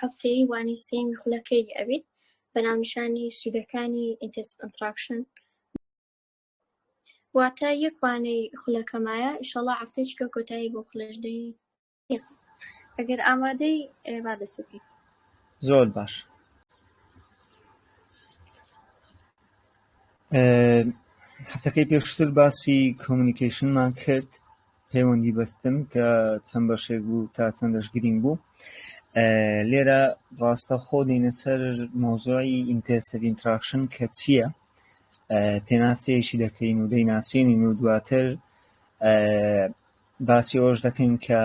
هەفتەیەی وانەی سێیەمی خولەکەی ئەبیت بە ناونیشانی سوودەکانی intensive interaction واتە یەک وانەی خولەکە مایە ئیشەڵا هەفتەیەکی کە کۆتایی بۆ خولەش دێنین. ئەگەر ئامادەی با دەست بکەین. زۆر باش. هەفتەکەی پێشتر باسی communication مان کرد پەیوەندی بەستن کە چەند بەشێک بوو تا چەندەش گرینگ بوو. لێرە ڕاستەوخۆ دێینە سەر مەوزوعی intensive interaction کە چییە، پێناسەیەکی دەکەین و دەیناسێنین و دواتر باسی ئەوەش دەکەین کە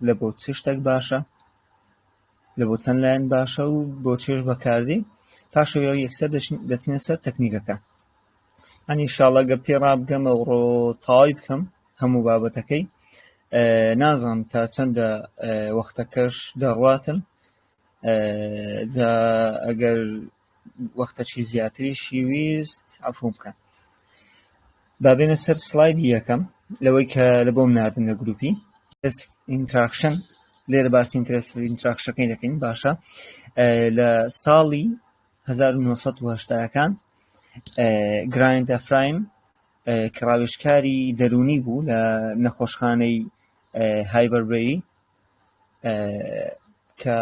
لە بۆ چ شتێک باشە، لە بۆ چەند لایەن باشە و بۆ چێژ بەکاردێ. پاشەوە یەکسەر دەچینە سەر تەکنیکەکە. ئەنی ئینشاڵڵا گە پێ ڕابگەم ئەوڕۆ تەواوی بکەم هەموو بابەتەکەی. نازانم تا چەندە وەختەکەش دەڕواتن. جا ئەگەر وەختەکی زیاتریشی ویست عەفوم بکەن. با بێنە سەر سلایدی یەکەم لەوەی کە لە بۆم ناردن لە گروپی interaction. لێرە باسی intensive interaction ەکەی دەکەین. باشە، لە ساڵی 1970ەکان گرانت ئەفرایم کە ڕاوێژکاری دەروونی بوو لە نەخۆشخانەی هایبەربەی کە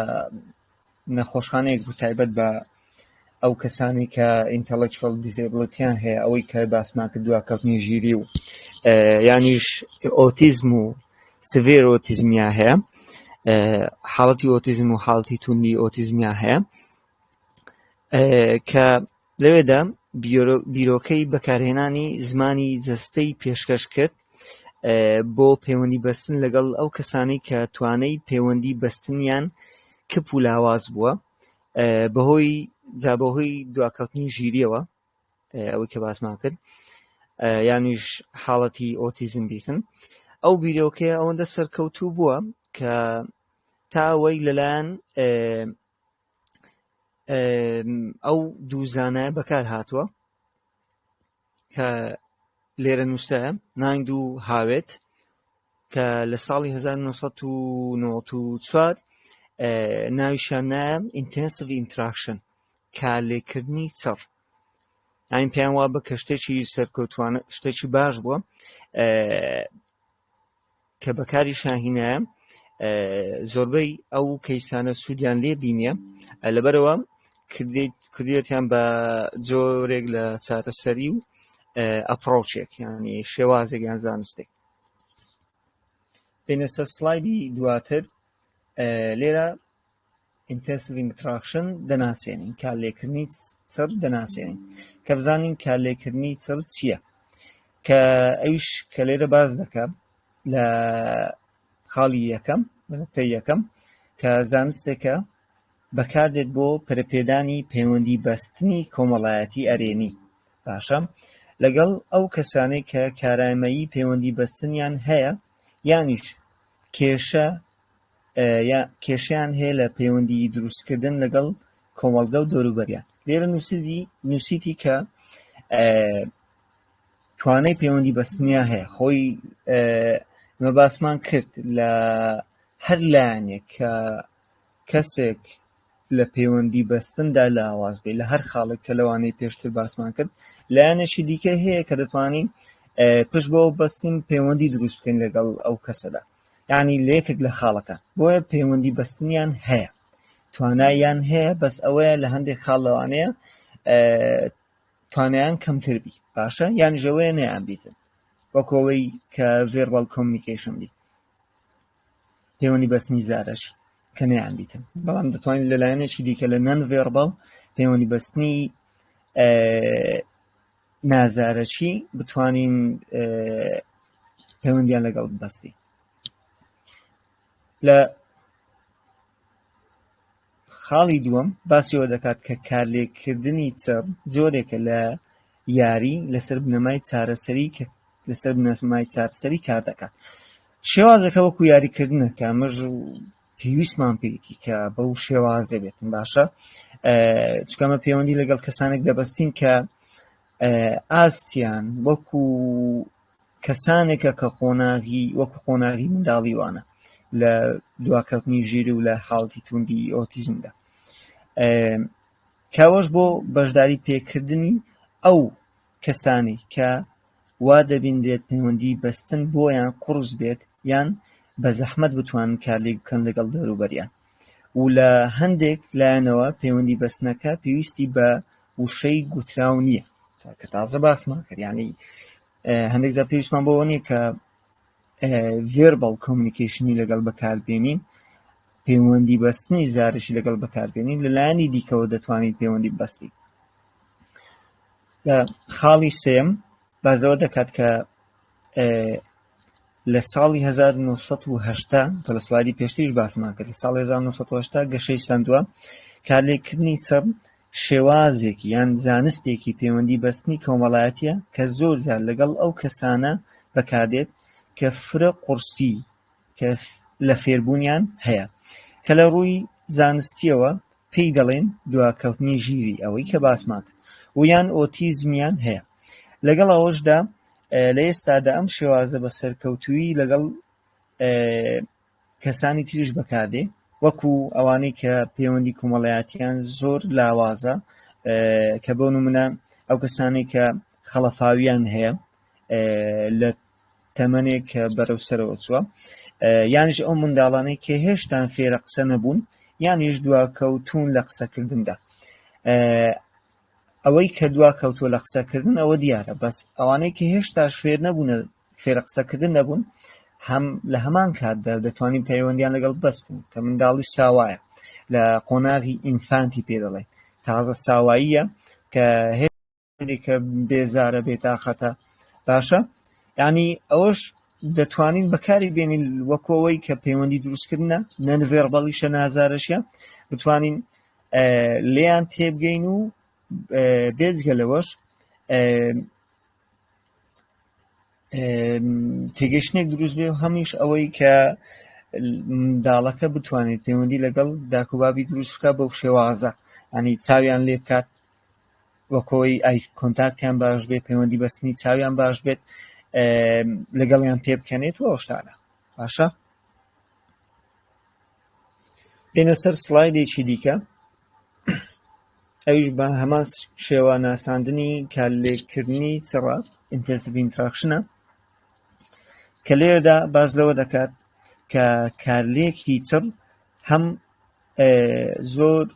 نەخۆشخانەیەک بوو تایبەت بە ئەو کەسانی کە intellectual disability یان هەیە، ئەوەی کە باسمان کرد دواکەوتنی ژیری و یانیش ئۆتیزم و severe ئۆتیزمیان هەیە، حاڵەتی ئۆتیزم و حاڵەتی توندی ئۆتیزمیان هەیە، کە لەوێدا بیرۆکەی بەکارهێنانی زمانی جەستەی پێشکەش کرد بۆ پەیوەندی بەستن لەگەڵ ئەو کەسانەی کە توانای پەیوەندی بەستنیان کپ و لاواز بووە بەهۆی جا بەهۆی دواکەوتنی ژیریەوە ئەوەی کە باسمان کرد یانیش حاڵەتی ئۆتیزم بیتن. ئەو بیرۆکەیە ئەوەندە سەرکەوتوو بووە کە تا ئەوەی لەلایەن ئەو دوو زانایە بەکار هاتووە کە لێرە نووسرایە نایند و هاوێت کە لە ساڵی 1994 ناویشیان نایە intensive interaction، کارلێکردنی چڕ. یانی پێیان وا بە کە شتێکی سەرکەوتوانە، شتێکی باش بووە کە بەکاری شاهینایە، زۆربەی ئەو کەیسانە سوودیان لێ بینیە، لەبەرەوە کردێتیان بە جۆرێک لە چارەسەری و approach ێک، ینی شێوازێک یان زانستێک. بینە سەر سلایدی دواتر. لێرە intensive interaction دەناسێنین، کارلێکردنی چڕ دەناسێنین، کە بزانین کارلێکردنی چڕ چییە، کە ئەویش کە لێرە باس دەکە لە خاڵی یەکەم، نقطەی یەکەم، کە زانستێکە بەکاردێت بۆ پەرەپێدانی پەیوەندی بەستنی کۆمەڵایەتی ئەرێنی. باشە، لەگەڵ ئەو کەسانەی کە کارامەیی پەیوەندی بەستنیان هەیە یانیش کێشە یا کێشیان هەیە لە پەیوەندی دروستکردن لەگەڵ کۆمەڵگە و دەوروبەریان. لێرە نووسیتی کە توانای پەیوەندی بەستنیان هەیە. خۆی مە باسمان کرد لە هەر لایەنێک کە کەسێک لە پەیوەندی بەستندا لاواز بێ، لە هەر خاڵێک کە لەوانەی پێشتر باسمان کرد، لایەنێکی دیکە هەیە کە دەتوانین پشت بەوە بەستین پەیوەندی دروست بکەین لەگەڵ ئەو کەسەدا، یعنی لە یەکێک لە خاڵەکان. بۆیە پەیوەندی بەستنیان هەیە، توانایان هەیە، بەس ئەوەیە لە هەندێک خاڵ لەوانەیە توانایان کەمتر بی. باشە، یان ژەوەیە نەیان بیتن، وەکەوەی کە verbal communication بی، پەیوەندی بەستنی زارەکی کە نەیان بیتن. بەڵام دەتوانین لەلایەنێکی دیکە لە non-verbal پەیوەندی بەستنی نازارەکی بتوانین پەیوەندیان لەگەڵ ببەستین. لە خاڵی دووەم باسیەوە دەکات کە کارلێکردنی چڕ جۆرێکە لە یاری لەسەر بنەمای چارەسەری کە لەسەر بنەمای چارەسەری کار دەکات. شێوازەکە وەکو یاریکردنە کە ئەمەش پێویستمان پێیتی کە بەو شێوازە بێتن. باشە، چکەمە پەیوەندی لەگەڵ کەسانێک دەبەستین کە ئاستیان وەکو کەسانێکە کە قۆناغی وەکو قۆناغی منداڵیوانە. لە دواکەوتنی ژیری و لە حاڵەتی توندی ئۆتیزمدا. کە ئەوەش بۆ بەشداری پێکردنی ئەو کەسانەی کە وا دەبینرێت پەیوەندی بەستن بۆیان قوڕس بێت یان بە زەحمەت بتوانن کارلێک بکەن لەگەڵ دەوروبەریان و لە هەندێک لایەنەوە پەیوەندی بەستنەکە پێویستی بە وشەی گوتراو نییە کە تازە باسمان کرد یعنی هەندێک جار پێویستمان بەوە نییە کە verbal communication ی لەگەڵ بەکاربێنین پەیوەندی بەستنی زارەکی لەگەڵ بەکاربێنین لەلایەنی دیکەوە دەتوانین پەیوەندی ببەستین. لە خاڵی سێم باس لەوە دەکات کە لە ساڵی 1970 کە لە سڵایدی پێشتریش باسمان کرد لە ساڵی 1970 گەشەی سەندووە کارلێکردنی چڕ شێوازێکی یان زانستێکی پەیوەندی بەستنی کۆمەڵایەتیە کە زۆر جار لەگەڵ ئەو کەسانە بەکاردێت کە فرە قوڕسی کە لە فێربوونیان هەیە کە لە ڕووی زانستیەوە پێی دەڵێن دواکەوتنی ژیری ئەوەی کە باسمان کرد و یان ئۆتیزمیان هەیە لەگەڵ ئەوەشدا لە ئێستادا ئەم شێوازە بە سەرکەوتوویی لەگەڵ کەسانی تریش بەکاردێ وەکو ئەوانەی کە پەیوەندی کۆمەڵایەتیان زۆر لاوازە کە بۆ نمونە ئەو کەسانەی کە خەڵەفاویان هەیە لە تەمەنێک کە بەرەو سەرەوە چووە یانیش ئەو منداڵانەی کە هێشتان فێرە قسە نەبوون یانیش دواکەوتون لە قسەکردندا ئەوەی کە دواکەوتووە لە قسەکردن ئەوە دیارە بەس ئەوانەی کە هێشتاش فێر نەبوونە فێرە قسەکردن نەبوون هەم لە هەمان کاتدا دەتوانین پەیوەندیان لەگەڵ بەستن کە منداڵی ساوایە لە قۆناغی ئینفانتی پێ دەڵێن تازە ساواییە کە کە بێزارە بێتاقەتە باشە ینی ئەوەش دەتوانین بەکاری بێنین وەکەوەی کە پەیوەندی دروستکردە نەنڤێربەڵیشە نازارەشە بتوانین لێیان تێبگەین و بێجگە لەوەش تێگەشتنێک دروست بێ و هەمیش ئەوەی کە منداڵەکە بتوانێت پەیوەندی لەگەڵ داک و بابی دروست بکات بەو شێوازە ینی چاویان لێ بکات وەکۆی eye contact یان باش بێت پەیوەندی بەستنی چاویان باش بێت لەگەڵیان پێ بکەنێت و ئەو شتانە باشە بێنە سەر سڵایدێکی دیکە ئەویش بە هەمان شێوە ناساندنی کارلێککردنی چڕە intensive interaction ە کە لێرەدا باس لەوە دەکات کە کارلێکی چڕ هەم زۆر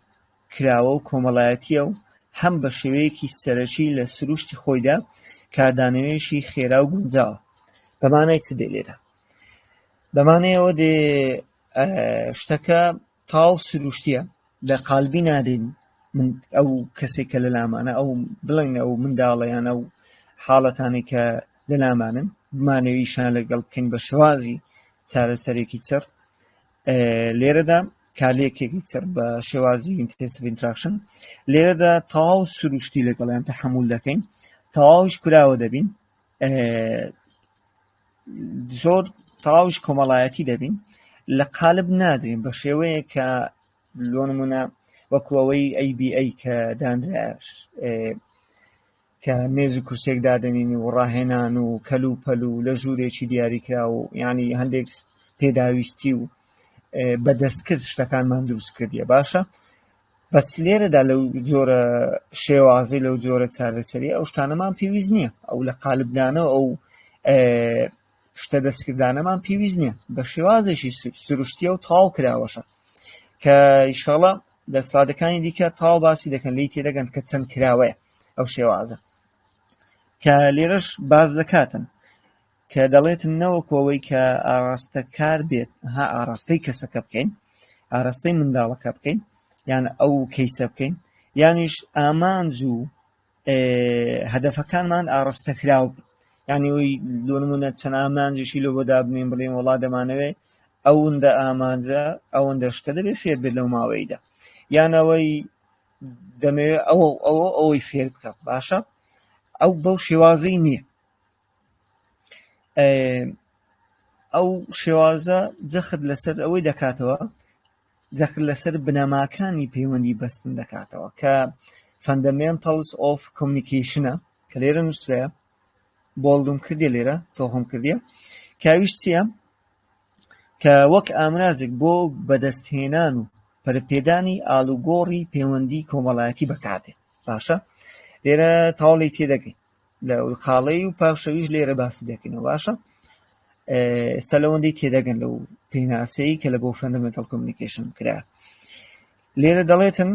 کراوە و کۆمەڵایەتییە و هەم بە شێوەیەکی سەرەکی لە سروشتی خۆیدا کاردانەوەیەکی خێرا و گونجاوە. بە مانای چ دێ لێرە؟ بە مانای ئەوە دێ شتەکە تەواو سروشتییە، لە قالبی نادەین من ئەو کەسێک کە لە لامانە ئەو بڵێن ئەو منداڵە یان ئەو حاڵەتانەی کە لە لامانن بمانەوێ ئیشیان لەگەڵ بکەین بە شێوازی چارەسەرێکی چڕ لێرەدا کارلێکێکی چڕ بە شێوازی intensive interaction لێرەدا تەواو سروشتی لەگەڵیان تەحەمول دەکەین تەواوش کراوە دەبین زۆر تەواوش کۆمەڵایەتی دەبین لە قالب نادرین بە شێوەیە کە لۆ نمونە وەکو ئەوەی ABA کە دانراش کە مێز و کورسێک دادەنین و ڕاهێنان و کەل و پەل و لە ژوورێکی دیاریکرا و یعنی هەندێک پێداویستی و بەدەستکرد شتەکانمان دروست کردیە باشە بەس لێرەدا لەو جۆرە شێوازەی لەو جۆرە چارەسەری ئەو شتانەمان پێویست نییە ئەو لە قالبدانەوە ئەو شتە دەستکردانەمان پێویست نییە بە شێوازێکی سروشتیە و تەواو کراوەشە کە ئیشاڵە لە سلادەکانی دیکە تەواو باسی دەکەن لی تێدەگەن کە چەند کراوەیە ئەو شێوازە کە لێرەش باز دەکاتن کە دەڵێتن نەوەکو ئەوەی کە ئاراستەکار بێت ها ئاراستەی کەسەکە بکەین ئاراستەی منداڵەکە بکەین یان ئەو کەیسە بکەین یانیش ئامانج و هەدەفەکانمان ئاراستەکراو بن یعنی ئەوی لۆ نمونە چەند ئامانجێکی لۆ بۆ دابنێن بڵێن وەڵا دەمانەوێ ئەوەندە ئامانجە ئەوەندە شتە دەبێت فێر بێت لەو ماوەیدا یان ئەوەی دەمەوێت ئەوە ئەوە ئەوەی فێر بکەم باشە ئەو بەو شێوازەی نییە ئەو شێوازە جەخت لەسەر ئەوەی دەکاتەوە جەخت لەسەر بنەماکانی پەیوەندی بەستن دەکاتەوە کە Fundamentals of Communication ە کە لێرە نووسرایە bold م کردیە لێرە تۆخم کردیە کاویش چییە؟ کە وەک ئامرازێک بۆ بەدەستهێنان و پەرەپێدانی ئالوگۆڕی پەیوەندی کۆمەڵایەتی بەکاردێت. باشە لێرە تەواو لێی تێدەگەین لە خاڵەی و پاشەویش لێرە باسی دەکەینەوە. باشە ئێستا لەوەندەی تێدەگەن لەو پێناسەی کە لە بۆ fundamental communication کرا. لێرە دەڵێتن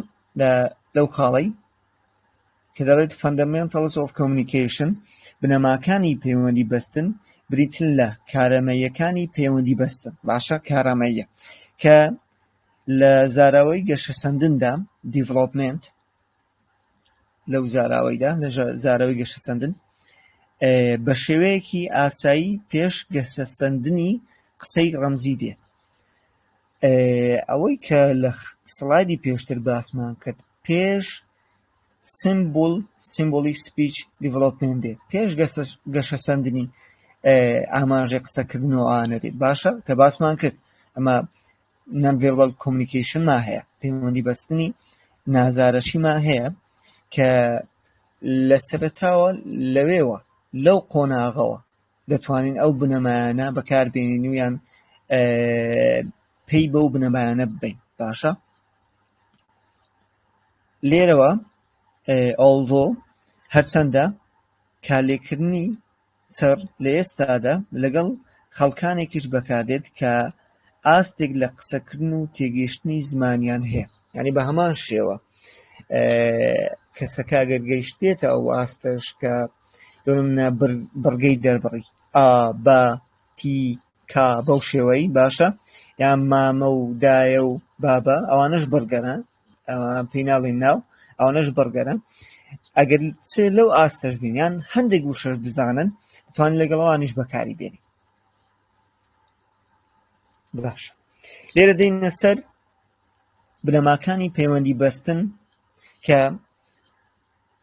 لەو خاڵەی کە دەڵێت Fundamentals of Communication، بنەماکانی پەیوەندی بەستن بریتن لە کارامەییەکانی پەیوەندی بەستن. باشە کارامەییە کە لە زاراوەی گەشەسەندندا development، لەو زاراوەیدا لە زاراوەی گەشەسەندن بە شێوەیەکی ئاسایی پێش گەشەسەندنی قسەی ڕەمزی دێت. ئەوەی کە لە سڵایدی پێشتر باسمان کرد پێش symbol symbolic speech development دێت، پێش گەشەسەندنی ئاماژەی قسەکردن و ئەوانە دێت. باشە کە باسمان کرد ئەمە non-verbal communication ما هەیە، پەیوەندی بەستنی نازارەشیمان هەیە کە لە سەرەتاوە لەوێوە لەو قۆناغەوە دەتوانین ئەو بنەمایانە بەکاربێنین و یان پێی بەو بنەمایانە ببین. باشە لێرەوە although هەرچەندە کارلێکردنی چڕ لە ئێستادا لەگەڵ خەڵکانێکیش بەکاردێت کە ئاستێک لە قسەکردن و تێگەیشتنی زمانیان هەیە. یعنی بە هەمان شێوە کەسەکە ئەگەر گەیشتبێتە ئەو ئاستەش کە لۆ نمونە بڕگەی دەربڕی ئا بە تی کا بەو شێوەی، باشە یان مامە و دایە و بابە ئەوانەش بڕگەنە، ئەوان پێی ناڵێن ناو، ئەوانەش بڕگەنە. ئەگەر چ لەو ئاستەش بین یان هەندێک وشەش بزانن دەتوانین لەگەڵ ئەوانیش بەکاری بێنین. باشە لێرە دێینە سەر بنەماکانی پەیوەندی بەستن کە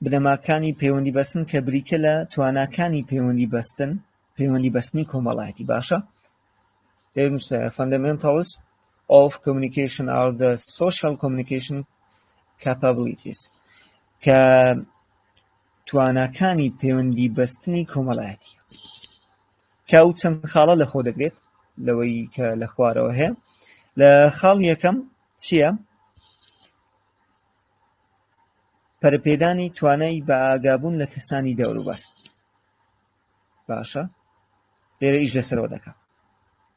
بنەماکانی پەیوەندی بەستن کە بریتە لە تواناکانی پەیوەندی بەستن، پەیوەندی بەستنی کۆمەڵایەتی. باشە لێرە نووسرایە Fundamentals of Communication are the social communication capabilities کە تواناکانی پەیوەندی بەستنی کۆمەڵایەتی کە ئەو چەند خاڵە لە خۆ دەگرێت لەوەی کە لە خوارەوە هەیە. لە خاڵ یەکەم چییە؟ پەرەپێدانی توانای بە ئاگابوون لە کەسانی دەوروبەر. باشە لێرە ئیش لەسەرەوە دەکا،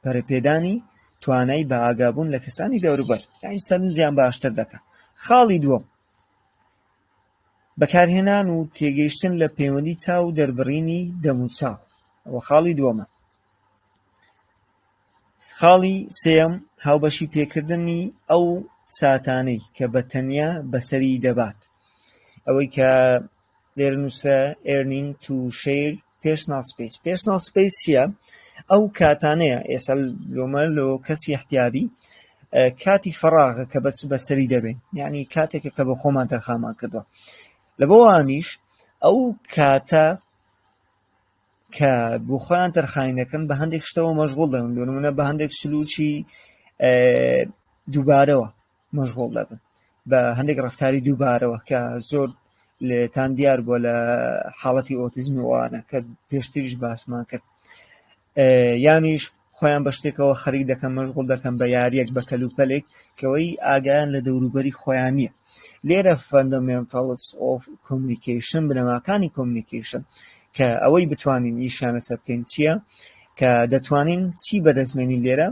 پەرەپێدانی توانای بە ئاگابوون لە کەسانی دەوروبەر، یعنی سەرنجیان باشتر دەکا. خاڵی دووەم بەکارهێنان و تێگەیشتن لە پەیوەندی چاو و دەربڕینی دەموچاو، ئەوە خاڵی دووەمە. خاڵی سێیەم هاوبەشی پێکردنی ئەو ساتانەی کە بە تەنیا بەسەری دەبات، ئەوەی کە لێرە نووسرا earning to share personal space. Personal space چییە؟ ئەو کاتانەیە ئێستا لۆمە لۆ کەسی احتیادی کاتی فەراغە کە بەس بەسەری دەبین، یعنی کاتێکە کە بە خۆمان تەرخامان کردووە. لە بۆوانیش ئەو کاتە کە بۆ خۆیان تەرخانی دەکەن بە هەندێک شتەوە مەشغوڵ دەبن، بۆ نمونە بە هەندێک سلوکی دووبارەوە مەشغوڵ دەبن، بە هەندێک ڕەفتاری دووبارەوە کە زۆر لێتان دیار بووە لە حاڵەتی ئۆتیزمی وانە کە پێشتریش باسمان کرد. یانیش خۆیان بە شتێکەوە خەریک دەکەن، مەشغوڵ دەکەن بە یاریەک، بە کەلوپەلێک کەەوەی ئاگایان لە دەوروبەری خۆیان نییە. لێرە fundamentals of communication، بنەماکانی communication کە ئەوەی بتوانین ئیشیان لەسەر بکەین چییە؟ کە دەتوانین چی بەدەست بێنین لێرە؟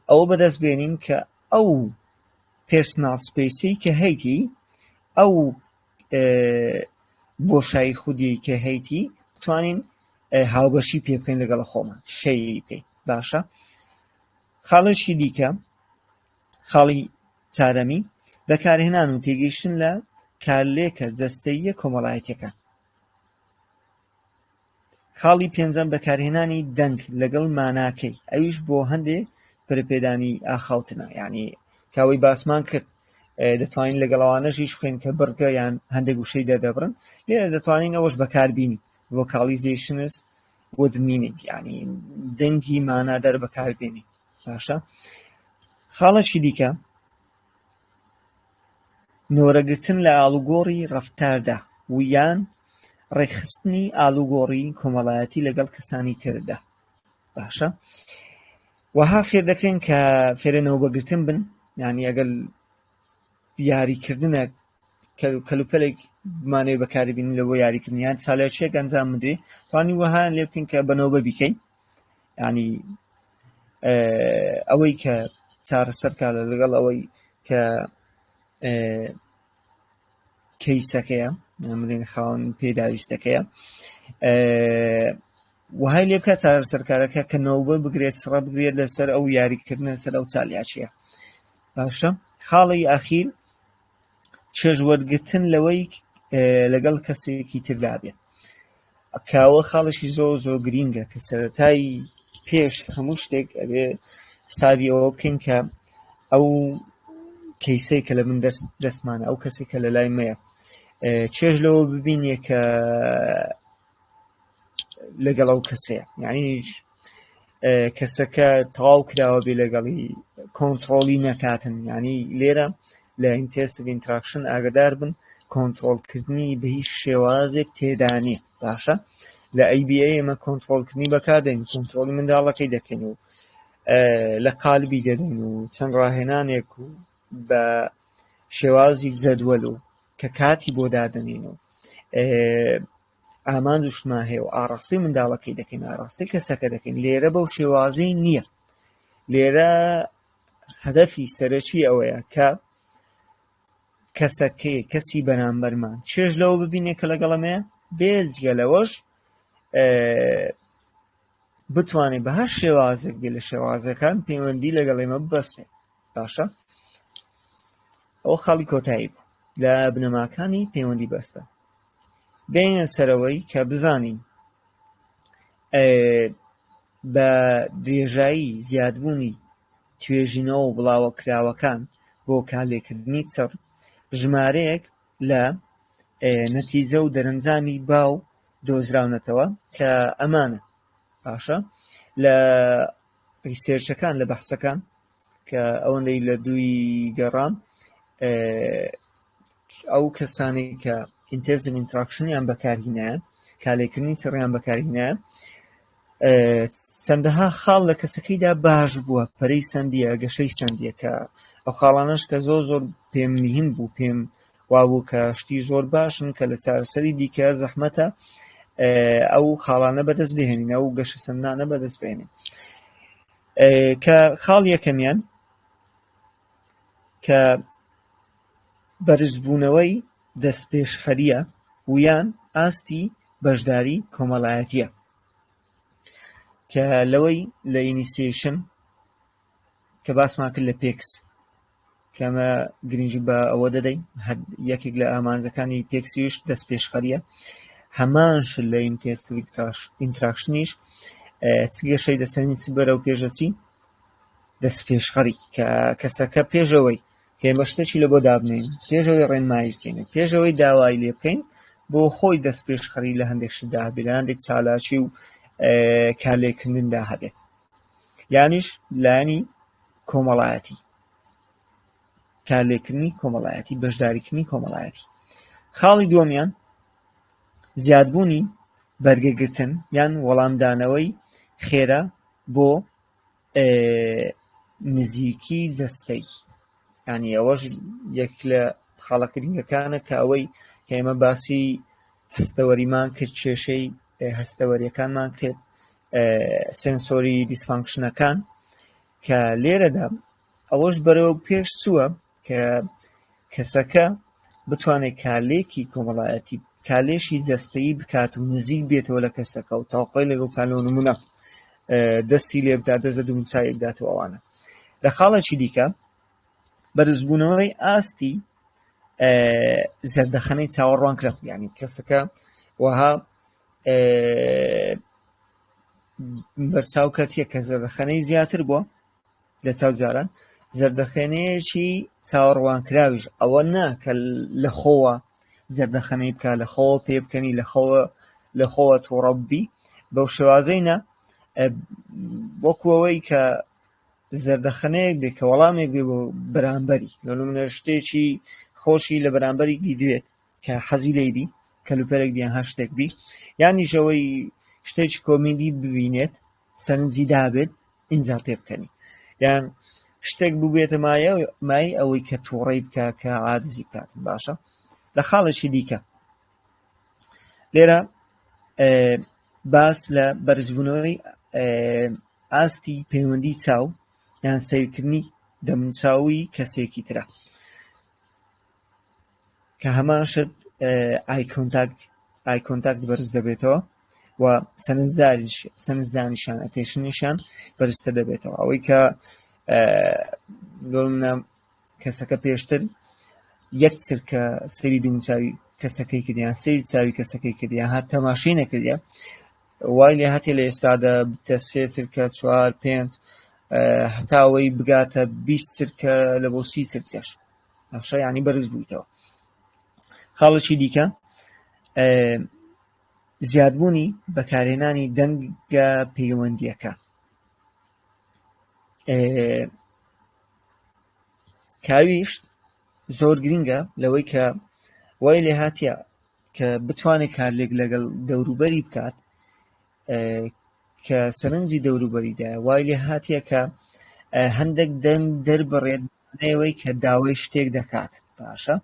ئەوە بەدەست بێنین کە ئەو personal space ی کە هەیتی، ئەو بۆشایی خودی کە هەیتی بتوانین هاوبەشی پێ بکەین لەگەڵ خۆمان، share ی بکەین. باشە خاڵێکی دیکە، خاڵی چارەمی، بەکارهێنان و تێگەیشتن لە کارلێکە جەستەییە کۆمەڵایەتیەکان. خاڵی پێنجەم، بەکارهێنانی دەنگ لەگەڵ ماناکەی، ئەویش بۆ هەندێ پەرەپێدانی ئاخاوتنە، یعنی کاوەی باسمان کرد دەتوانین لەگەڵ ئەوانەش ئیش بکەین کە بڕگە یان هەندێک وشەی دەردەبڕن. لێرە دەتوانین ئەوەش بەکاربینین، vocalizations with meaning، یعنی دەنگی مانادار بەکاربێنین. باشە خاڵێکی دیکە، نۆرەگرتن لە ئاڵوگۆڕی ڕەفتاردا و یان ڕێکخستنی ئالوگۆڕی کۆمەڵایەتی لەگەڵ کەسانی تردا. باشە. وەها فێر دەکرێن کە فێرە نەوبەگرتن بن، یعنی ئەگەر یاریکردنە کەلوپەلێک بمانەوێت بەکاری بینین لە بۆ یاریکردن یان چالاکییەک ئەنجام بدرێ، توانی وەها لێ بکەین کە بە نەوبە بیکەین. یعنی ئەوەی کە چارەسەر کارە لەگەڵ ئەوەی کە کەیسەکەیە، بڵێن خاوەن پێداویستەکەیە، وەهای لێ بکات چارەسەرکارەکە کە نەوبە بگرێت، سڕە بگرێت لەسەر ئەو یاریکردنە، لەسەر ئەو چالاکییە. باشە، خاڵی ئاخیر چێژ وەرگرتن لەوەی لەگەڵ کەسێکی تردا بێت، کاوە خاڵێکی زۆر زۆر گرینگە کە سەرەتای پێش هەموو شتێک ئەبێ حسابی ئەوە بکەین کە ئەو کەیسەی کە لە من دەستمانە، ئەو کەسێک کە لە لای مەیە، چێژ لەوە ببینێ کە لەگەڵ ئەو کەسەیە. یعنی کەسەکە تەواو کراوە بێ لەگەڵی، کۆنتڕۆڵی نەکاتن. یعنی لێرە لە intensive interaction ئاگدار بن، کۆنتڕۆڵکردنی بە هیچ شێوازێک تێدا نییە. باشە، لە ABA ئێمە کۆنتڕۆڵکردنی بەکاردێن، کۆنتڕۆڵی منداڵەکەی دەکەین و لە قالبی دەدەین و چەند ڕاهێنانێک و بە شێوازی جەدوەل و کە کاتی بۆ دادەنین و ئامانج و شتمان هەیە و ئاڕاستەی منداڵەکەی دەکەین، ئاڕاستەی کەسەکە دەکەین. لێرە بەو شێوازەی نییە. لێرە هەدەفی سەرەکی ئەوەیە کە کەسەکەی، کەسی بەرامبەرمان چێژ لەوە ببینێ کە لەگەڵەمەیە، بێجگە لەوەش بتوانێت بە هەر شێوازێک بێ لە شێوازەکان پەیوەندی لەگەڵ ئێمە ببەستێت. باشە، ئەوە خاڵی کۆتایی بوو لە بنەماکانی پەیوەندی بەستە. بێنە سەرەوەی کە بزانین بە درێژایی زیادبوونی توێژینەوە و بڵاوەکراوەکان بۆ کارلێکردنی چڕ، ژمارەیەک لە نەتیجە و دەرەنجامی باو دۆزراونەتەوە کە ئەمانە. باشە، لە ریسێرچەکان، لە بەحسەکان کە ئەوەندەی لە دووی گەڕام، ئەو کەسانەی کە intensive interaction یان بەکارهینایە، کارلێکردنی چڕیان بەکارهینایە، چەندەها خاڵ لە کەسەکەیدا باش بووە، پەرەی سەندیە، گەشەی سەندیە، کە ئەو خاڵانەش کە زۆر زۆر پێم مهم بوو، پێم وابوو کە شتی زۆر باشن کە لە چارەسەری دیکە زەحمەتە ئەو خاڵانە بەدەست بهێنین، ئەو گەشە سەندانە بەدەست بهێنین. کە خاڵ یەکەمیان کە بەرزبوونەوەی دەستپێشخەرییە و یان ئاستی بەشداری کۆمەڵایەتییە، کە لەوەی لە ئینیسیەیشن کە باسمان کرد لە PECS، کە ئەمە گرنگی بە ئەوە دەدەین، یەکێک لە ئامانجەکانی PECS یش دەستپێشخەریە. هەمان شت لە intensive interaction یش، چ گەشەی دەسەنین چ بەرەو پێشەچی، دەستپێشخەری کە کەسەکە پێشەوەی کە ئێمە شتێکی لە بۆ دابنین، پێشەوەی ڕێنمایی بکەین، پێشەوەی داوای لێ بکەین، بۆ خۆی دەستپێشخەری لە هەندێک شتدا هەبێت، لە هەندێک چالاکی و کارلێکردندا هەبێت. یانیش لایەنی کۆمەڵایەتی، کارلێکردنی کۆمەڵایەتی، بەشداریکردنی کۆمەڵایەتی. خاڵی دووەمیان زیادبوونی بەرگەگرتن یان وەڵامدانەوەی خێرا بۆ نزیکی جەستەی. یعنی ئەوەش یەک لە خاڵە گرنگەکانە کە ئەوەی کە ئێمە باسی هەستەوەریمان کرد، کێشەی هەستەوەریەکانمان کرد، sensory dysfunction ەکان، کە لێرەدا ئەوەش بەرەو پێش چووە کە کەسەکە بتوانێت کارلێکی کۆمەڵایەتی، کارلێکی جەستەیی بکات و نزیک بێتەوە لە کەسەکە و تەوقەی لەگەڵ بکات، لۆ نمونە دەستی لێ بدات، دەست لە دومچاوی بدات و ئەوانە. لە خاڵێکی دیکە بەرزبوونەوەی ئاستی زەردەخەنەی چاوەڕوانکراو، یعنی کەسەکە وەها بەرچاو کەتیە کە زەردەخەنەی زیاتر بووە لە چاو جاران، زەردەخەنەیەکی چاوەڕوانکراویش، ئەوە نا کە لە خۆوە زەردەخەنەی بکە، لە خۆوە پێ بکەنی، لە خۆوە تووڕە ببی، بەو شێوازەی نا، وەکو ئەوەی کە زەردەخەنەیەک بێ کە وەڵامێک بێ بۆ بەرامبەری، لە نمونە شتێکی خۆشی لە بەرامبەری دیدوێت کە حەزی لێی بی، کەلوپەلێک بیان هەر شتێک بی، یانیش ئەوەی شتێکی کۆمیدی ببینێت سەرنجی دابێت. ئینجا پێ بکەنی یان شتێک ببێتە مایە مای ئەوەی کە تووڕەی بکە کە عادزی بکات باشە لە خاڵێکی دیکە لێرە باس لە بەرزبوونەوەی ئاستی پەیوەندی چاو یان سەیرکردنی دەموچاوی کەسێکی ترە کە هەمان شت eye contact eye contact بەرز دەبێتەوە و سەرنجداریش سەرنجدانیشان attention یشان بەرزتر دەبێتەوە ئەوەی کە بۆ کەسەکە پێشتر یەک چرکە سەیری دەموچاوی کەسەکەی کردیان سەیری چاوی کەسەکەی کردیان هەر تەماشەی نەکردە وای لێ هەتێ لە ئێستادا بتە سێ چرکە چوار پێنج هەتاوەی بگاتە 20 چرکە لە بۆ سی چرکەش نەخشە یعنی بەرز بوویتەوە خاڵێکی دیکە زیادبوونی بەکارهێنانی دەنگە پەیوەندیەکە کاویش زۆر گرنگە لەوەی کە وای لێ هاتیە کە بتوانێت کارلێک لەگەڵ دەوروبەری بکات کە سەرنجی دەوروبەریدا وای لێ هاتیە کە هەندێک دەنگ دەربڕێت ئەوەی کە داوای شتێک دەکات باشە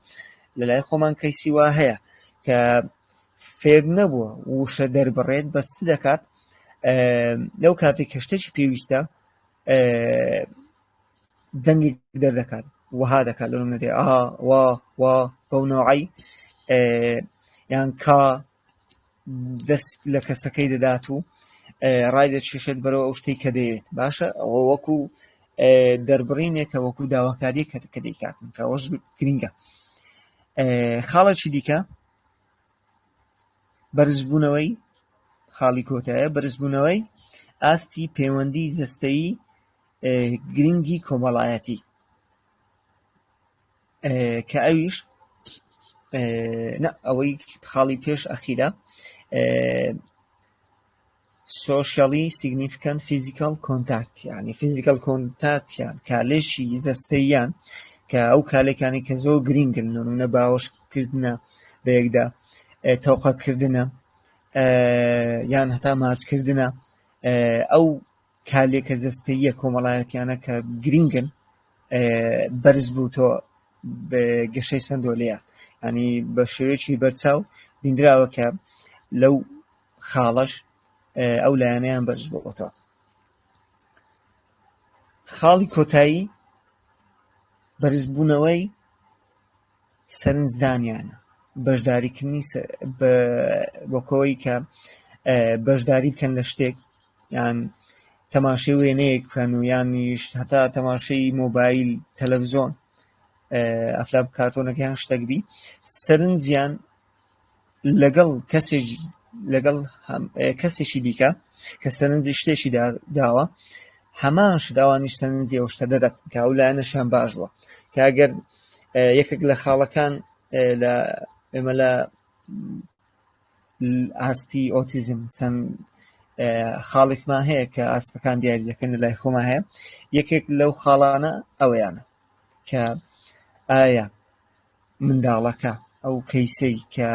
لەلای خۆمان کەیسی وا هەیە کە فێر نەبووە وشە دەربڕێت بەس دەکات لەو کاتێک کە شتێکی پێویستە دەنگێک دەردەکات وەها دەکات لەو نەدێ ئا وا وا بەو نەوعی یان کا دەست لە کەسەکەی دەدات و ڕای دەکێشێت بەرەو ئەو شتەی کە دەیەوێت باشە ئەوە وەکو دەربڕینێکە وەکو داواکاریە کە دەیکات کە ئەوەش گرنگە خاڵێکی دیکە بەرزبوونەوەی خاڵی کۆتایە بەرزبوونەوەی ئاستی پەیوەندی جەستەیی گرنگی کۆمەڵایەتی کە ئەویش ئەوەی خاڵی پێش ئەخیرە socially significant physical contact یعنی physical contact یان کارلێکی جەستەییان کە ئەو کارلێکانی کە زۆر گرنگن نمونە باوەشکردنە بە یەکدا تەوقەکردنە یان هەتا ماچکردنە ئەو کارلێکە جەستەییە کۆمەڵایەتیانە کە گرنگن بەرز بووتەوە گەشەی سندۆلەیە ینی بە شێوەیەکی بەرچاو بینراوە کە لەو خاڵەش ئەو لایەنەیان بەرز بۆتەوە خاڵی کۆتایی بەرزبوونەوەی سەرنجدانیانە بەشداریکردنی بۆکەوەی کە بەشداری بکەن لە شتێک یان تەماشەی وێنەیەک بکەن و یانیش هەتا تەماشەی مۆبایل تەلەڤزیۆن ئەفلام کارتۆنەکە یان شتێک بی سەرنجیان لەگەڵ کەسێک لەگەڵ کەسێکی دیکە کە سەرنجی شتێکی داوە هەمان شت ئەوانیش سەرنجی ئەو شتە دەدەن کە ئەو لایەنەشیان باش بووە کە ئەگەر یەکێک لە خاڵەکان لە ئێمە لە ئاستی ئۆتیزم چەند خاڵێکمان هەیە کە ئاستەکان دیاری دەکەن لە لای خۆمان هەیە یەکێک لەو خاڵانە ئەوەیانە کە ئایا منداڵەکە ئەو کەیسەی کە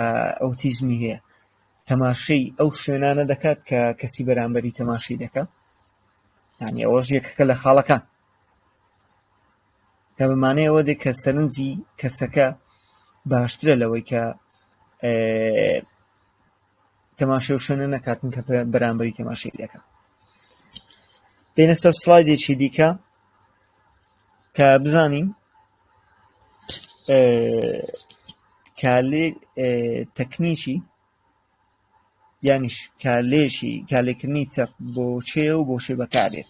ئۆتیزمی هەیە تەماشەی ئەو شوێنانە دەکات کە کەسی بەرامبەری تەماشەی دەکات یعنی ئەوەش یەکەکە لە خاڵەکان کە بەمانەی ئەوە دێ کە سەرنجی کەسەکە باشترە لەوەی کە تەماشای و شوێنە نەکاتن کە بەرامبەری تەماشای دەکە بێنە سەر سلایدێکی دیکە کە بزانین کالێ تەکنیکی یانیش کالێکی کالێکردنی چەق بۆ چێ و بۆ شێ بەکارێت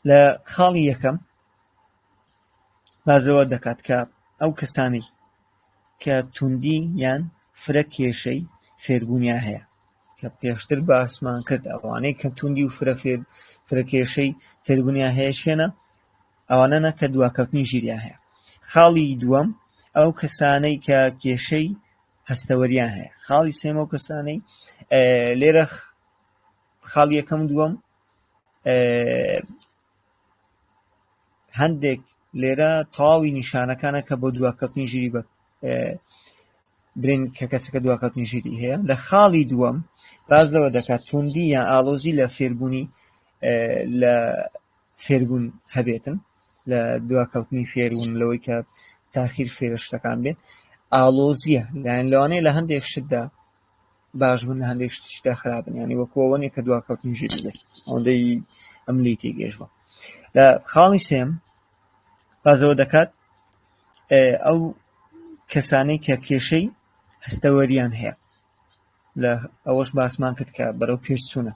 لە خاڵی یەکەم بازەوە دەکات کە ئەو کەسانی کە توندی یان فرە کێشەی فێربوونیان هەیە کە پێشتر باسمان کرد ئەوانەی کە توندی و فرە فێر فرە کێشەی فێربوونیان هەیە شوێنە ئەوانەنە کە دواکەوتنی ژیریان هەیە خاڵی دووەم ئەو کەسانەی کە کێشەی هەستەوەریان هەیە خاڵی سێم ئەو کەسانەی لێرە خاڵی یەکەم دووەم هەندێک لێرە تەواوی نیشانەکانە کە بۆ دواکەوتنی ژیری بە برێن کە کەسەکە دواکەوتنی ژیری هەیە. لە خاڵی دووەم باس لەوە دەکات توندی یان ئاڵۆزی لە فێربوونی لە فێربوون هەبێتن، لە دواکەوتنی فێربوون لەوەی کە تاخیر فێرە شتەکان بێت ئاڵۆزیە، لایەن لەوانەیە لە هەندێک شتدا باش بن لە هەندێک شتیشدا خراپن، یعنی وەکو ئەوە نییە کە دواکەوتنی ژیری بێت، ئەوەندەی ئەم لێی تێگەیشت بووم. لە خاڵی سێم باس لەوە دەکات ئەو کەسانەی کە کێشەی هەستەوەریان هەیە، لە ئەوەش باسمان کرد کە بەرەو پێش چوونە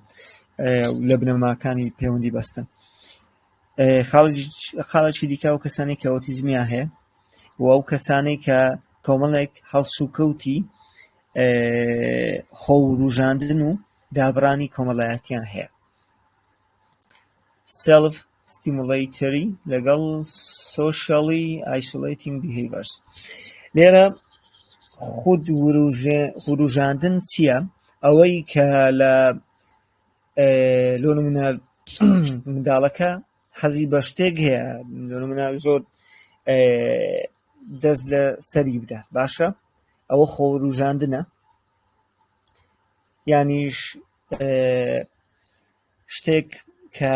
لە بنەماکانی پەیوەندی بەستن. خاڵێکی دیکە ئەو کەسانەی کە ئۆتیزمیان هەیە و ئەو کەسانەی کە کۆمەڵێک هەڵسوکەوتی خۆوروژاندن و دابڕانی کۆمەڵایەتیان هەیە. Self stimulatory لەگەڵ socially isolating behaviors. لێرە خود وروژاندن چییە؟ ئەوەی کە لە لۆ نمونە منداڵەکە حەزی بە شتێک هەیە، لۆ نمونە زۆر دەست لە سەری بدات، باشە ئەوە خۆوروژاندنە، یانیش شتێک کە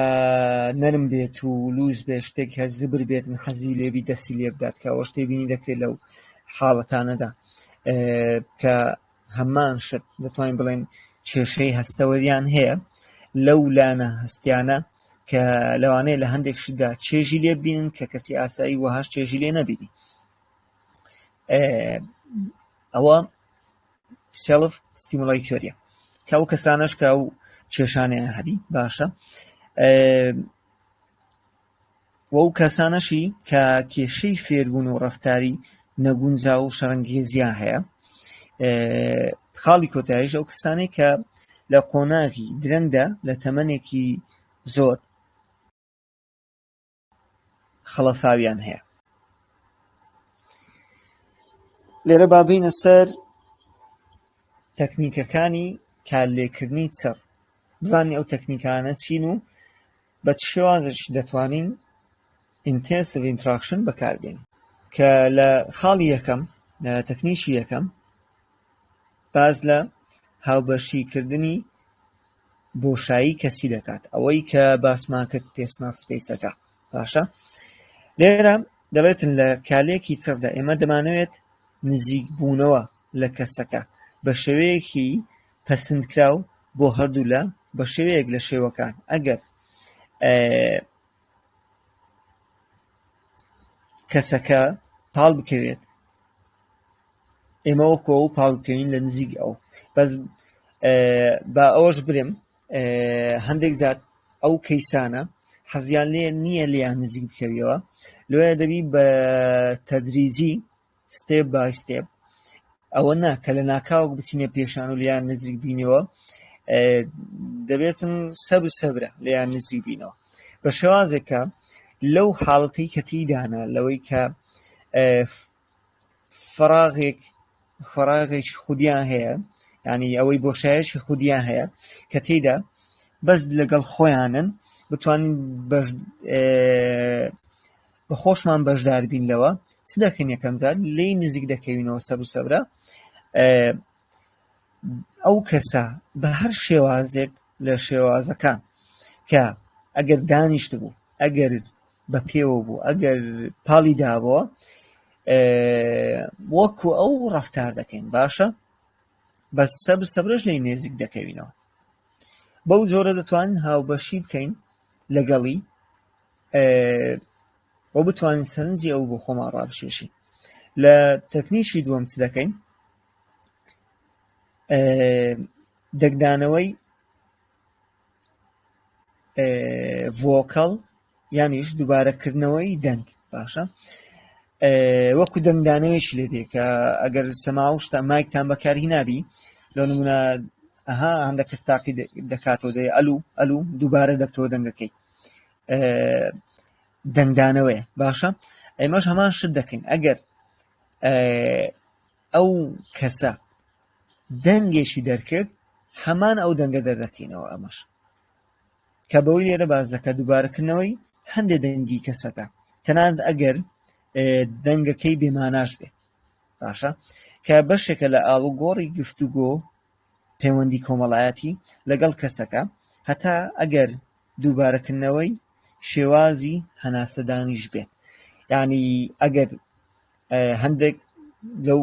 نەرم بێت و لوس بێت، شتێک کە زبر بێتن حەزی لێبی دەستی لێ بدات، کە ئەوە شتێ بینی دەکرێت لەو حاڵەتانەدا کە هەمان شت دەتوانین بڵێن کێشەی هەستەوەریان هەیە لەو لانە هەستیانە کە لەوانەیە لە هەندێک شتدا چێژی لێ ببینن کە کەسی ئاسایی وەهاش چێژی لێ نەبینی. ئەوە self stimulatory ە کە ئەو کەسانەش کە ئەو کێشانەیان هەبی باشە. و ئەو کەسانەشی کە کێشەی فێربوون و ڕەفتاری نەگونجاو و شەڕەنگێزیان هەیە. خاڵی کۆتاییش ئەو کەسانەی کە لە قۆناغی درەنگدا لە تەمەنێکی زۆر خەڵەفاویان هەیە. لێرە با بینە سەر تەکنیکەکانی کارلێکردنی چڕ، بزانین ئەو تەکنیکانە چین و بە چ شێوازێک دەتوانین intensive interaction بەکاربێنین. کە لە خاڵی یەکەم، لە تەکنیکی یەکەم باس لە هاوبەشیکردنی بۆشایی کەسی دەکات، ئەوەی کە باسمان کرد personal space ەکە. باشە لێرە دەڵێتن لە کالێکی چڕدا ئێمە دەمانەوێت نزیک بوونەوە لە کەسەکە بە شێوەیەکی پەسندکراو بۆ هەردوولا بە شێوەیەک لە شێوەکان ئەگەر کەسەکە پاڵ بکەوێت ئێمە وەکو ئەو پاڵ بکەوین لە نزیک ئەو، بەس با ئەوەش برێم هەندێک جار ئەو کەیسانە حەزیان لێ نییە لێیان نزیک بکەویەوە، لۆیە دەبی بە تەدریجی step by step، ئەوە نا کە لە ناکاوەک بچینە پێشان و لێیان نزیک بینەوە، دەبێتن سەبر سەبرە لێیان نزیک بینەوە بە شێوازێک کە لەو حاڵەتەی کە تێیدانە، لەوەی کە فراغێک فراغێکی خودیان هەیە، یعنی ئەوەی بۆشایەکی خودیان هەیە کە تێیدا بەس لەگەڵ خۆیانن، بتوانین بە خۆشمان بەشدار بین لەوە. چ دەکەین؟ یەکەم جار لێی نزیک دەکەوینەوە سەبر سەبرە ئەو کەسە بە هەر شێوازێک لە شێوازەکان کە ئەگەر دانیشت بوو، ئەگەر بە پێوە بوو، ئەگەر پاڵی دابەوە، وەکو ئەو ڕەفتار دەکەین. باشە بەس سەبر سەبرەش لێی نێزیک دەکەوینەوە. بەو جۆرە دەتوانین هاوبەشی بکەین لەگەڵی و بتوانین سەرنجی ئەو بۆ خۆمان ڕابکێشین. لە تەکنیکی دووەم چ دەکەین؟ دەنگدانەوەی vocal یانیش دووبارەکردنەوەی دەنگ. باشە وەکو دەنگدانەوەیش لێ دێ کە ئەگەر سەما و شتە مایکتان بەکاری نابی، لۆ نمونە ئەها هەندێک کەس تاقی دەکاتەوە دەێ ئەلو ئەلو دووبارە دەبتەوە دەنگەکەی، دەنگدانەوەیە. باشە ئێمەش هەمان شت دەکەین. ئەگەر ئەو کەسە دەنگێکی دەرکرد هەمان ئەو دەنگە دەردەکەینەوە. ئەمەش کە بەوەی لێرە باس دەکات دووبارەکردنەوەی هەندێک دەنگی کەسەکە، تەنانەت ئەگەر دەنگەکەی بێماناش بێت. باشە کە بەشێکە لە ئاڵوگۆڕی گفتوگۆ پەیوەندی کۆمەڵایەتی لەگەڵ کەسەکە هەتا ئەگەر دووبارەکردنەوەی شێوازی هەناسەدانیش بێت یعنی ئەگەر هەندێک لەو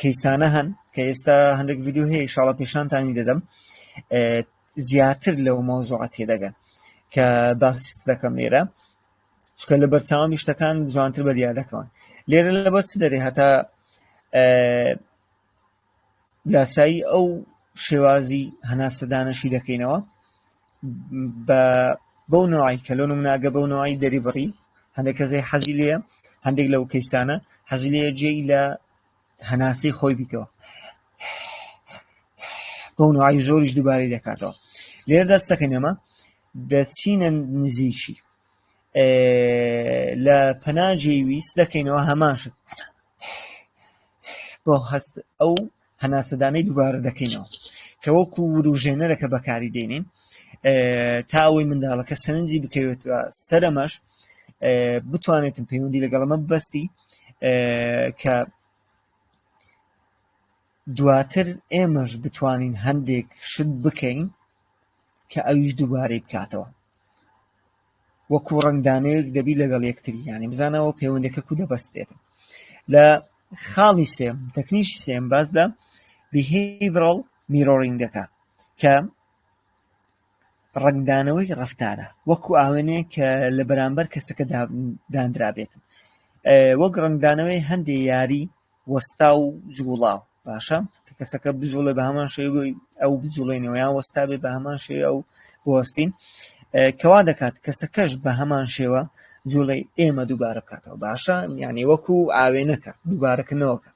کەیسانە هەن کە ئێستا هەندێک ڤیددیو هەیە شاڵە پێشانتانی دەدەم زیاتر لەو مەوزوعە تێدەگەن کە باس دەکەم لێرە چکە لە بەرچاومی شتەکان جوانتر بە دیار دەکەون لێرە لەبەر چ دەرێ هەتا لاسایی ئەو شێوازی هەناسەدانەشی دەکەینەوە بە بەو نوعی کە لۆ نموناگە بەو نوعی دەری بڕی هەندێک کەسێ حەزی لێ هەندێک لەو کەیسانە حەزی لێ جێی لە هەناسەی خۆی بیتەوە بەو نوعی زۆریش دووبارەی دەکاتەوە لێرە دەست دەکەین ئەمە دەچینە نزیکی لە پەنا جێی ویست دەکەینەوە هەمان شت بۆ هەست ئەو هەناسەدانەی دووبارە دەکەینەوە کە وەکو وروژێنەرەکە بەکاری دێنین تا ئەوەی منداڵەکە سەرنجی بکەوێت سەرەمەش بتوانێتن پەیوەندی لەگەڵەمە ببەستی کە دواتر ئێمەش بتوانین هەندێک شت بکەین کە ئەویش دووبارەی بکاتەوە وەکو ڕەنگدانەوەیەک دەبی لەگەڵ یەکتری یعنی بزانەوە پەیوەندەکە کو دەبەسترێت لە خاڵی سێم تەکنیکی سێم باس لە behavioral mirroring دەکا کە ڕەنگدانەوەی ڕەفتارە وەکو ئاوێنەیە کە لە بەرامبەر کەسەکە دانرابێت وەک ڕەنگدانەوەی هەندێ یاری وەستا و جوڵاو باشە کە کەسەکە بجوڵێ بە هەمان شێوەی ئەو بجوڵێنەوە یان وەستا بێ بە هەمان شێوە ئەو بوەستین کەوا دەکات کەسەکەش بە هەمان شێوە جوڵەی ئێمە دووبارە بکاتەوە باشە یعنی وەکو ئاوێنەکە دووبارەکردنەوەکە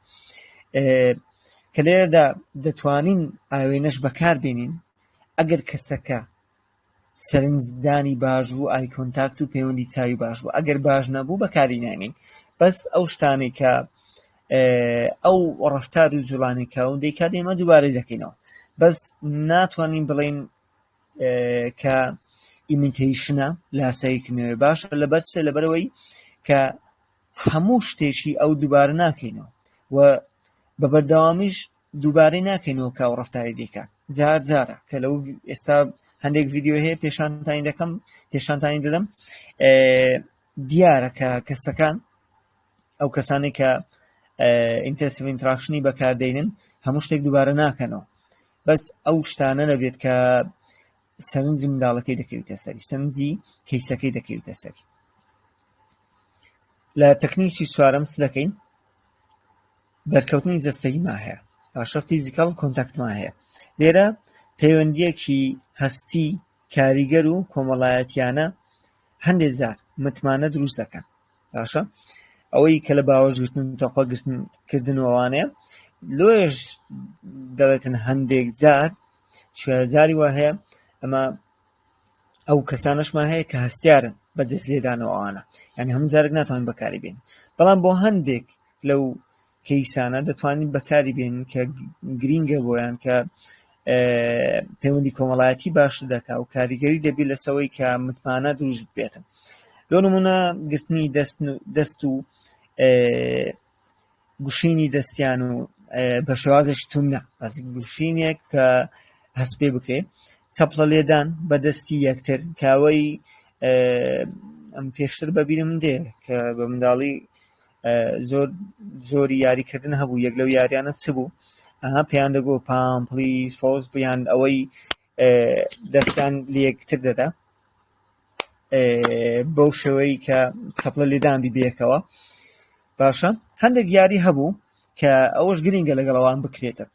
کە لێرەدا دەتوانین ئاوێنەش بەکار بێنین ئەگەر کەسەکە سەرنجدانی باش بوو eye contact و پەیوەندی چاوی باش بوو ئەگەر باش نەبوو بەکاری ناینین بەس ئەو شتانەی کە ئەو ڕفتار و جوڵانی کە ئەو دەیکات ئێمە دووبارە دەکەینەوە بەس ناتوانین بڵین کە imitation ە لاساییکردنەوەی باشە لەبەر سێ لەبەرەوەی کە هەموو شتێکی ئەو دووبارە ناکەینەوە و بە بەردەوامیش دووبارەی ناکەینەوە کە ئەو ڕەفتاری دەیکات جار جارە کە لەو ئێستا هەندێک ڤیددیو هەیە پێشانتانی دەکەم پێشانتانی دەدەم دیارە کە کەسەکان ئەو کەسانی کە intensive interaction ی بەکاردێنن هەموو شتێک دووبارە ناکەنەوە بەس ئەو شتانە نەبێت کە سەرنجی منداڵەکەی دەکەویتە سەری سەرنجی کەیسەکەی دەکەویتە سەری لە تەکنیکی چوارەم چ دەکەین بەرکەوتنی جەستەییمان هەیە باشە physical contact مان هەیە لێرە پەیوەندیەکی هەستی کاریگەر و کۆمەڵایەتیانە هەندێک جار متمانە دروست دەکەن باشە ئەوەی کە لە باوەشگرتن و تەقەگرتن کردن ئەوانەیە لۆیش دەڵێتن هەندێک جار جاری وا هەیە ئەمە ئەو کەسانەشمان هەیە کە هەستیارن بە دەست لێدانەوە ئەوانە یعنی هەموو جارێک ناتوانین بەکاری بێن بەڵام بۆ هەندێک لەو کەیسانە دەتوانین بەکاری بێن کە گرینگە بۆیان کە پەیوەندی کۆمەڵایەتی باش دەکا و کاریگەری دەبێت لەسەوەی کە متمانە دروست بێتن لۆ نمونە گرتنی دەست و گوشینی دەستیان و بە شێوازێکی توند نا بەس گوشینێک کە هەست پێ بکرێ چەپڵە لێدان بە دەستی یەکتر کاوەی ئەم پێشتر بەبیرم دێ کە بە منداڵی زۆر زۆری یاریکردن هەبوو یەک لەو یاریانە چ بوو ئەها پێیان دەگۆ پام پلیز پۆز بیان ئەوەی دەستیان لە یەکتر دەدا بەو شێوەی کە چەپڵە لێدان بی بەیەکەوە باشە هەندێک یاری هەبوو کە ئەوەش گرنگە لەگەڵ ئەوان بکرێتە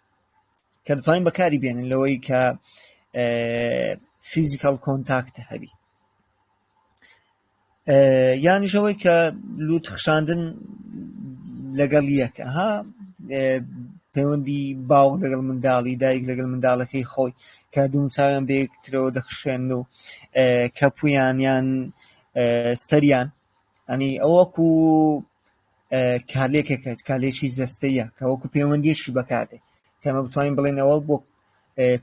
کە دەتوانین بەکاری بێنن لەوەی کە physical contact هەبی یانیش ئەوەی کە لوت خشاندن لەگەڵ یەکە ها پەیوەندی باوک لەگەڵ منداڵی دایک لەگەڵ منداڵەکەی خۆی کە دووچاویان بەیەکترەوە دەخشێن و کەپویان یان سەریان ئەنی ئەوەکو کارلێکێکە کارلێکی جەستەیە کە وەکو پەیوەندیشی بەکاردێ کەمە بتوانین بڵێنەوە بۆ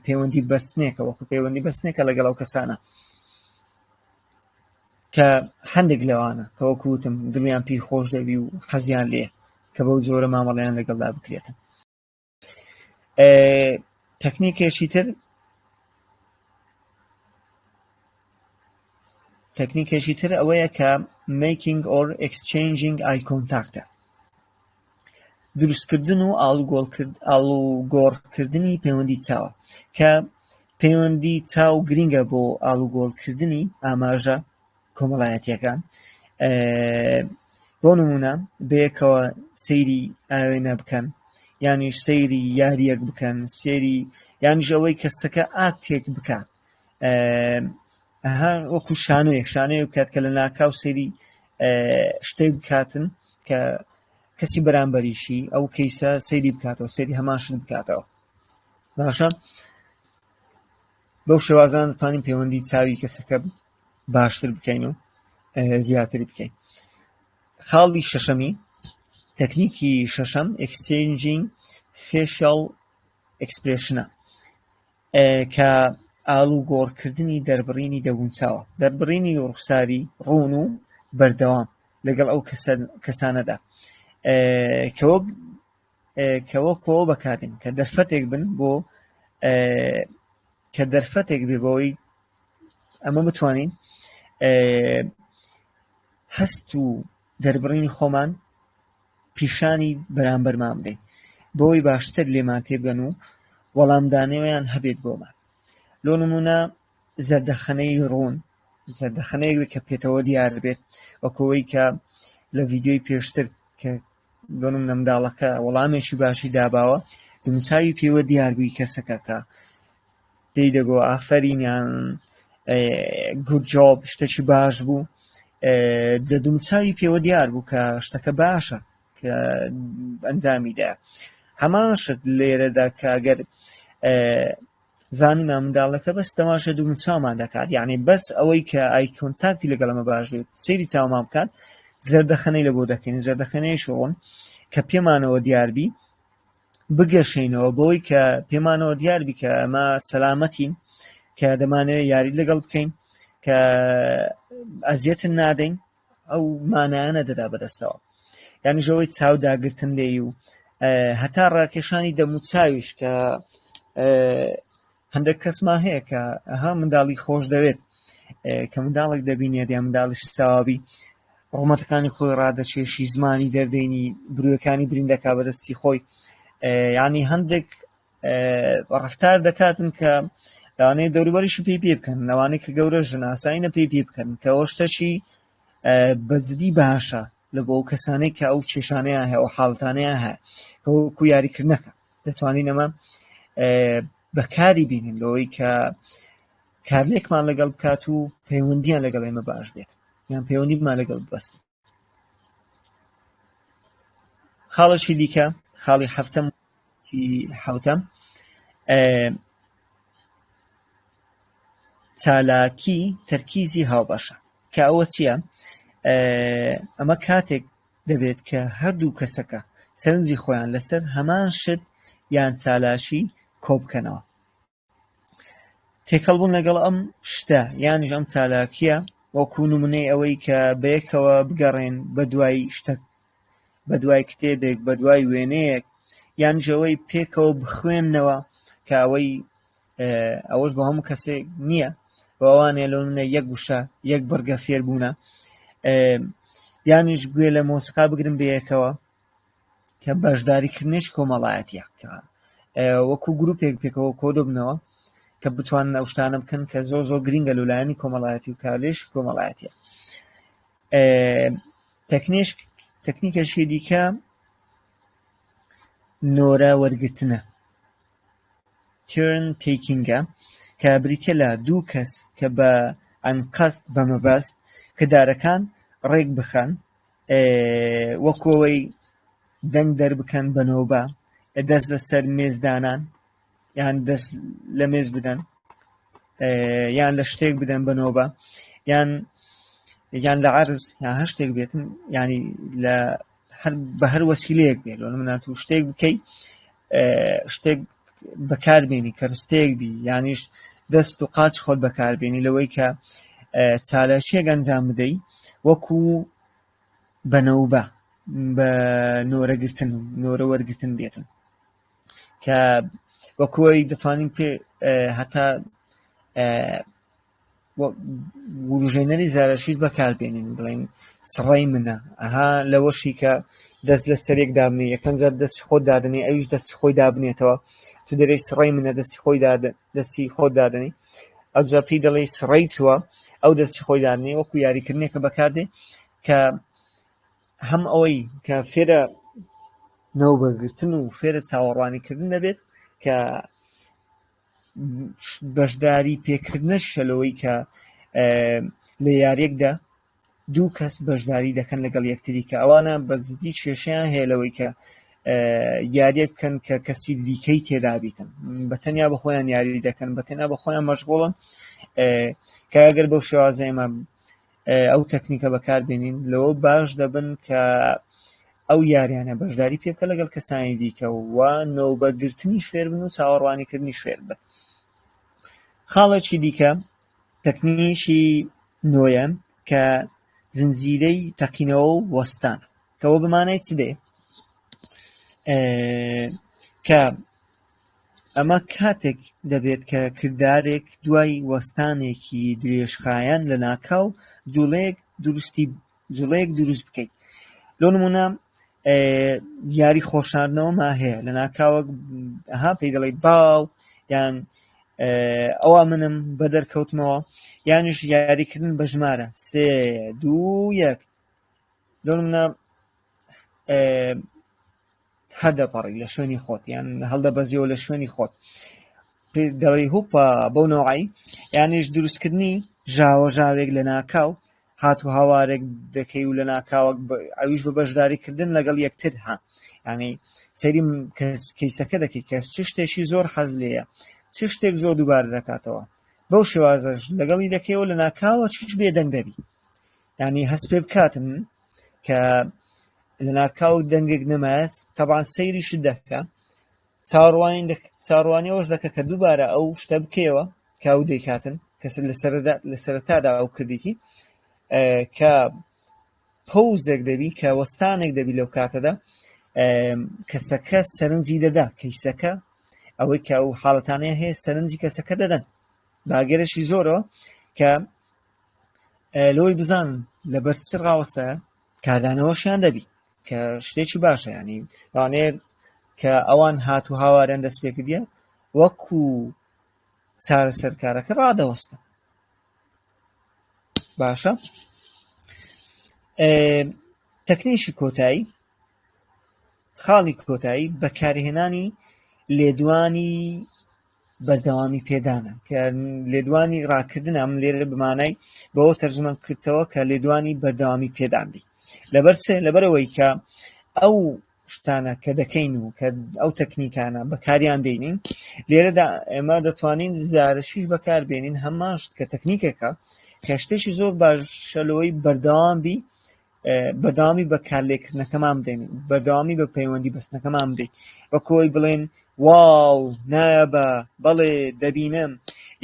پەیوەندی بەستنێکە وەکو پەیوەندی بەستنێکە لەگەڵ ئەو کەسانە کە هەندێک لەوانە کە وەکو وتم دڵیان پێی خۆش دەبی و حەزیان لێ کە بەو جۆرە مامەڵەیان لەگەڵدا بکرێتن. تەکنیکێکی تر تەکنیکێکی تر ئەوەیە کە making or exchanging eye contact ە. دروستکردن و ئاڵوگۆڕکردنی پەیوەندی چاوە کە پەیوەندی چاو گرنگە بۆ ئاڵوگۆڕکردنی ئاماژە کۆمەڵایەتیەکان. بۆ نمونە بەیەکەوە سەیری ئاوێنە بکەن یانیش سەیری یاریەک بکەن سێری یانیش ئەوەی کەسەکە ئاکتێک بکات ئەها وەکو شانۆیەک شانۆیەک بکات کە لە ناکاو سەیری شتێک بکاتن کە کەسی بەرامبەریشی ئەو کەیسە سەیری بکاتەوە سەیری هەمان شت بکاتەوە باشە بەو شێوازان دەتوانین پەیوەندی چاوی کەسەکە باشتر بکەین و زیاتری بکەین. خاڵی شەشەمی تەکنیکی شەشەم exchanging facial expression ە کە ئاڵوگۆڕکردنی دەربڕینی دەموچاوە، دەربڕینی ڕوخساری ڕوون و بەردەوام لەگەڵ ئەو کەسانەدا کە وەک کە وەکەوە بەکاردێن کە دەرفەتێک بن بۆ کە دەرفەتێک بێ بەوەی ئەمە بتوانین هەست و دەربڕینی خۆمان پیشانی بەرامبەرمان بدەین بۆی باشتر لێمان تێبگەن و وەڵامدانەوەیان هەبێت بۆمان. لۆ نمونە زەردەخەنەی ڕوون، زەردەخەنەیەک بێت کە پێتەوە دیار بێت، وەکەوەی کە لە ڤیدیۆی پێشتر کە بۆ نمونە منداڵەکە وەڵامێکی باشی داباوە، دموچاوی پێوە دیار بووی کەسەکە کە پێی دەگۆ ئافەرین یان good job شتێکی باش بوو، لە دموچاوی پێوە دیار بوو کە شتەکە باشە کە ئەنجامی دا. هەمان شت لێرەدا کە ئەگەر زانیمان منداڵەکە بەس تەماشای دوموچاومان دەکات، یعنی بەس ئەوەی کە eye contact ی لەگەڵ ئەمە باش بێت سەیری چاومان بکات زەردەخەنەی لە بۆ دەکەین، زەردەخەنەیەکی ڕوون کە پێمانەوە دیار بی بگەشێینەوە بەوەی کە پێمانەوە دیار بی کە ئەمە سەلامەتین، کە دەمانەوێت یاری لەگەڵ بکەین، کە ئەزیەتن نادەین، ئەو مانایانە دەدا بەدەستەوە. یعنی ژەوەی چاو داگرتن لێی و هەتا ڕاکێشانی دەموچاویش کە هەندێک کەسمان هەیە کە ها منداڵی خۆش دەوێت، کە منداڵێک دەبینێت یان منداڵیش ساوابی ڕوومەتەکانی خۆی ڕادەچێشی، زمانی دەردەینی، برویەکانی برین دەکا بەدەستی خۆی، یعنی هەندێک ڕەفتار دەکاتن کە لەوانەیە دەوروبەریشی پێی پێ بکەن، لەوانەیە کە گەورە ژن ئاسایینە پێی پێ بکەن، کە ئەوە شتەکی بەزدی باشە لە بۆ ئەو کەسانەی کە ئەو کێشانەیان هەیە، ئەو حاڵەتانەیان هەیە کە وەکو یاریکردنەکە دەتوانین ئەمە بەکاری بینین لەوەی کە کارلێکمان لەگەڵ بکات و پەیوەندیان لەگەڵ ئێمە باش بێت یان پەیوەندیمان لەگەڵ ببەستن. خاڵێکی دیکە، خاڵی حەفتەم حەوتەم، چالاکی تەرکیزی هاوبەشە. کە ئەوە چییە؟ ئەمە کاتێک دەبێت کە هەردوو کەسەکە سەرنجی خۆیان لەسەر هەمان شت یان چالاکی کۆ بکەنەوە. تێکەڵبوون لەگەڵ ئەم شتە یانیش ئەم چالاکیە وەکو نمونەی ئەوەی کە بەیەکەوە بگەڕێن بەدوای شتە، بەدوای کتێبێک، بەدوای وێنەیەک، یانیش ئەوەی پێکەوە بخوێننەوە کە ئەوەی ئەوەش بۆ هەموو کەسێک نییە، بۆ ئەوانەیە لۆ نمونە یەک وشە یەک بڕگە فێربوونە، یانیش گوێ لە مۆسیقا بگرن بەیەکەوە کە بەشداریکردنێکی کۆمەڵایەتیە کە وەکو گروپێک پێکەوە کۆ دەبنەوە کە بتوانن ئەو شتانە بکەن کە زۆر زۆر گرنگە لە لایەنی کۆمەڵایەتی و کارلێکی کۆمەڵایەتیە. تەکنیکێکی دیکە نۆرە وەرگرتنە، turn taking ە، کە بریتیە لە دوو کەس کە بە ئەنقەست بە مەبەست کردارەکان ڕێک بخەن، وەکو ئەوەی دەنگ دەربکەن بە نۆبە، دەست لەسەر مێز دانان یان دەست لە مێز بدەن، یان لە شتێک بدەن بە نۆبە، یان لە عەرز یان هەر شتێک بێتن، یعنی لە هەر بە هەر وەسیلەیەک بێت، لۆ نمونە تو شتێک بکەی، شتێک بەکاربێنی، کەرستەیەک بی، یانیش دەست و قاچ خۆت بەکاربێنی لەوەی کە چالاکیەک ئەنجام بدەی وەکو بە نەوبە، بە نۆرەگرتن، نۆرە وەرگرتن بێتن کە وەکوی دەتوانین پێ هەتا وروژێنەری زارەکیش بەکاربێنین بڵێن سڕەی منە ئەها لەوەشی کە دەست لە سەرێک دابنێ یەکەم جار دەستی خۆت دادنێ ئەویش دەستی خۆی دابنێتەوە تو دەرێی سڕەی منە دەستی خۆی دەستی خۆت دادنی ئەوجا پێی دەڵێ سڕەی تووە ئەو دەستی خۆی دادنێ وەکو یاریکردنێکە بەکاردێ کە هەم ئەوەی کە فێرە نەوبەگرتن و فێرە چاوەڕوانیکردن دەبێت کە بەشداری پێکردنەشە لەوەی کە لە یاریەکدا دوو کەس بەشداری دەکەن لەگەڵ یەکتری کە ئەوانە بە جدی کێشیان هەیە لەوەی کە یاریەک بکەن کە کەسی دیکەی تێدابیتن بە تەنیا بە خۆیان یاری دەکەن بە تەنیا بە خۆیان مەشغوڵن کە ئەگەر بەو شێوازە ئێمە ئەو تەکنیکە بەکاربێنین لەوە باش دەبن کە ئەو یاریانە بەشداری پێ بکە لەگەڵ کەسانی دیکە و نۆبەگرتنی فێر بن و چاوەڕوانیکردنی فێر بن. خاڵێکی دیکە تەکنیکی نۆیەم کە زنجیرەی تەقینەوە و وەستان کەەوە بمانای چ دێ کە ئەمە کاتێک دەبێت کە کردارێک دوای وەستانێکی درێژخایەن لەناکاو جوڵەیەک دروستی جوڵەیەک دروست بکەیت لۆ نمونە یاری خۆشاردنەوەما هەیە لە ناکاوەک ها پێی دەڵێ باو یان ئەوە منم بە دەرکەوتمەوە یانیش یاریکردن بە ژمارە سێ دوو یەک لۆ نمونە هەر دەپەڕی لە شوێنی خۆت یان هەڵدەبەزیەوە لە شوێنی خۆت دەڵێی هوپا بەو نەوعی یانیش دروستکردنی ژاوە ژاوێک لە ناکاو هات و هاوارێک دەکەی و لە ناکاوە ئەویش بە بەشداریکردن لەگەڵ یەکتر ها ینی سەیری کەیسەکە دەکەی کە چ شتێکی زۆر حەز لێیە چ شتێک زۆر دووبارە دەکاتەوە بەو شێوازەش لەگەڵی دەکەیەوە لە ناکاوە چیش بێدەنگ دەبی ینی هەست پێ بکاتن کە لە ناکاو دەنگێک نەمایە تەبان سەیریشت دەکا چاوەڕوانی ئەوەش دەکە کە دووبارە ئەو شتە بکەیەوە کە ئەو دەیکاتن کەس لە سەرەتادا ئەو کردیتی کە پەوزێک دەبی کە وەستانێک دەبی لەو کاتەدا کەسەکە سەرنجی دەدا کەیسەکە ئەوەی کە ئەو حاڵەتانەیە هەیە سەرنجی کەسەکە دەدەن باگەرەشی زۆرەوە کە لەوەی بزانن لەبەر چ ڕاوەستایە کاردانەوەشیان دەبی کە شتێکی باشە ینی لەوانەیە کە ئەوان هات و هاواریان دەست پێ کردیە وەکو چارەسەرکارەکە ڕادەوەستە باشە تەکنیکی کۆتایی خاڵی کۆتایی بەکارهێنانی لێدوانی بەردەوامی پێدانە کە لێدوانی ڕاکردنە من لێرە بمانای بەوە تەرجمە کردەوە کە لێدوانی بەردەوامی پێدان بی لەبەر چێ لەبەرەوەی کە ئەو شتانە کە دەکەین و کە ئەو تەکنیکانە بەکاریان دێنین لێرەدا ئێمە دەتوانین زارەشیش بەکاربێنین هەمان شت کە تەکنیکێکە کە شتێکی زۆر باشە لەوەی بەردەوام بی بەردەوامی بە کارلێکردنەکەمان بدەین بەردەوامی بە پەیوەندی بەستنەکەمان بدەین وەکۆی بڵێن واو نایابە بەڵێ دەبینم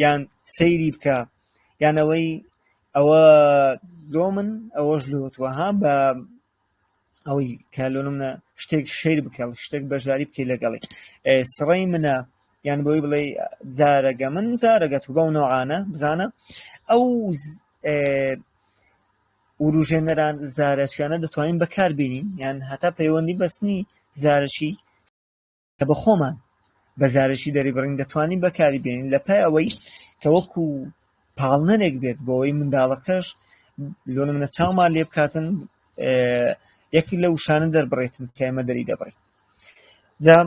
یان سەیری بکە یان ئەوەی ئەوە لۆ من ئەوەش لۆ تۆ ها بە ئەوەی کە لۆ منە شتێک شیر بکە شتێک بەشداری بکەی لەگەڵی سڕی منە یان بۆی بڵێ جارەگە من جارەگە تو بەو نەوعانە بزانە ئەو وروژێنەران زارەکیانە دەتوانین بەکاربێنین یان هەتا پەیوەندی بەستنی زارەکی کە بە خۆمان بە زارەکی دەریبڕین دەتوانین بەکاری بێنین لە پای ئەوەی کە وەکو پاڵنەرێک بێت بۆ ئەوەی منداڵەکەش لۆ نمونە چاومان لێ بکاتن یەکی لە وشانە دەربڕێتن کە ئێمە دەری دەبڕین جا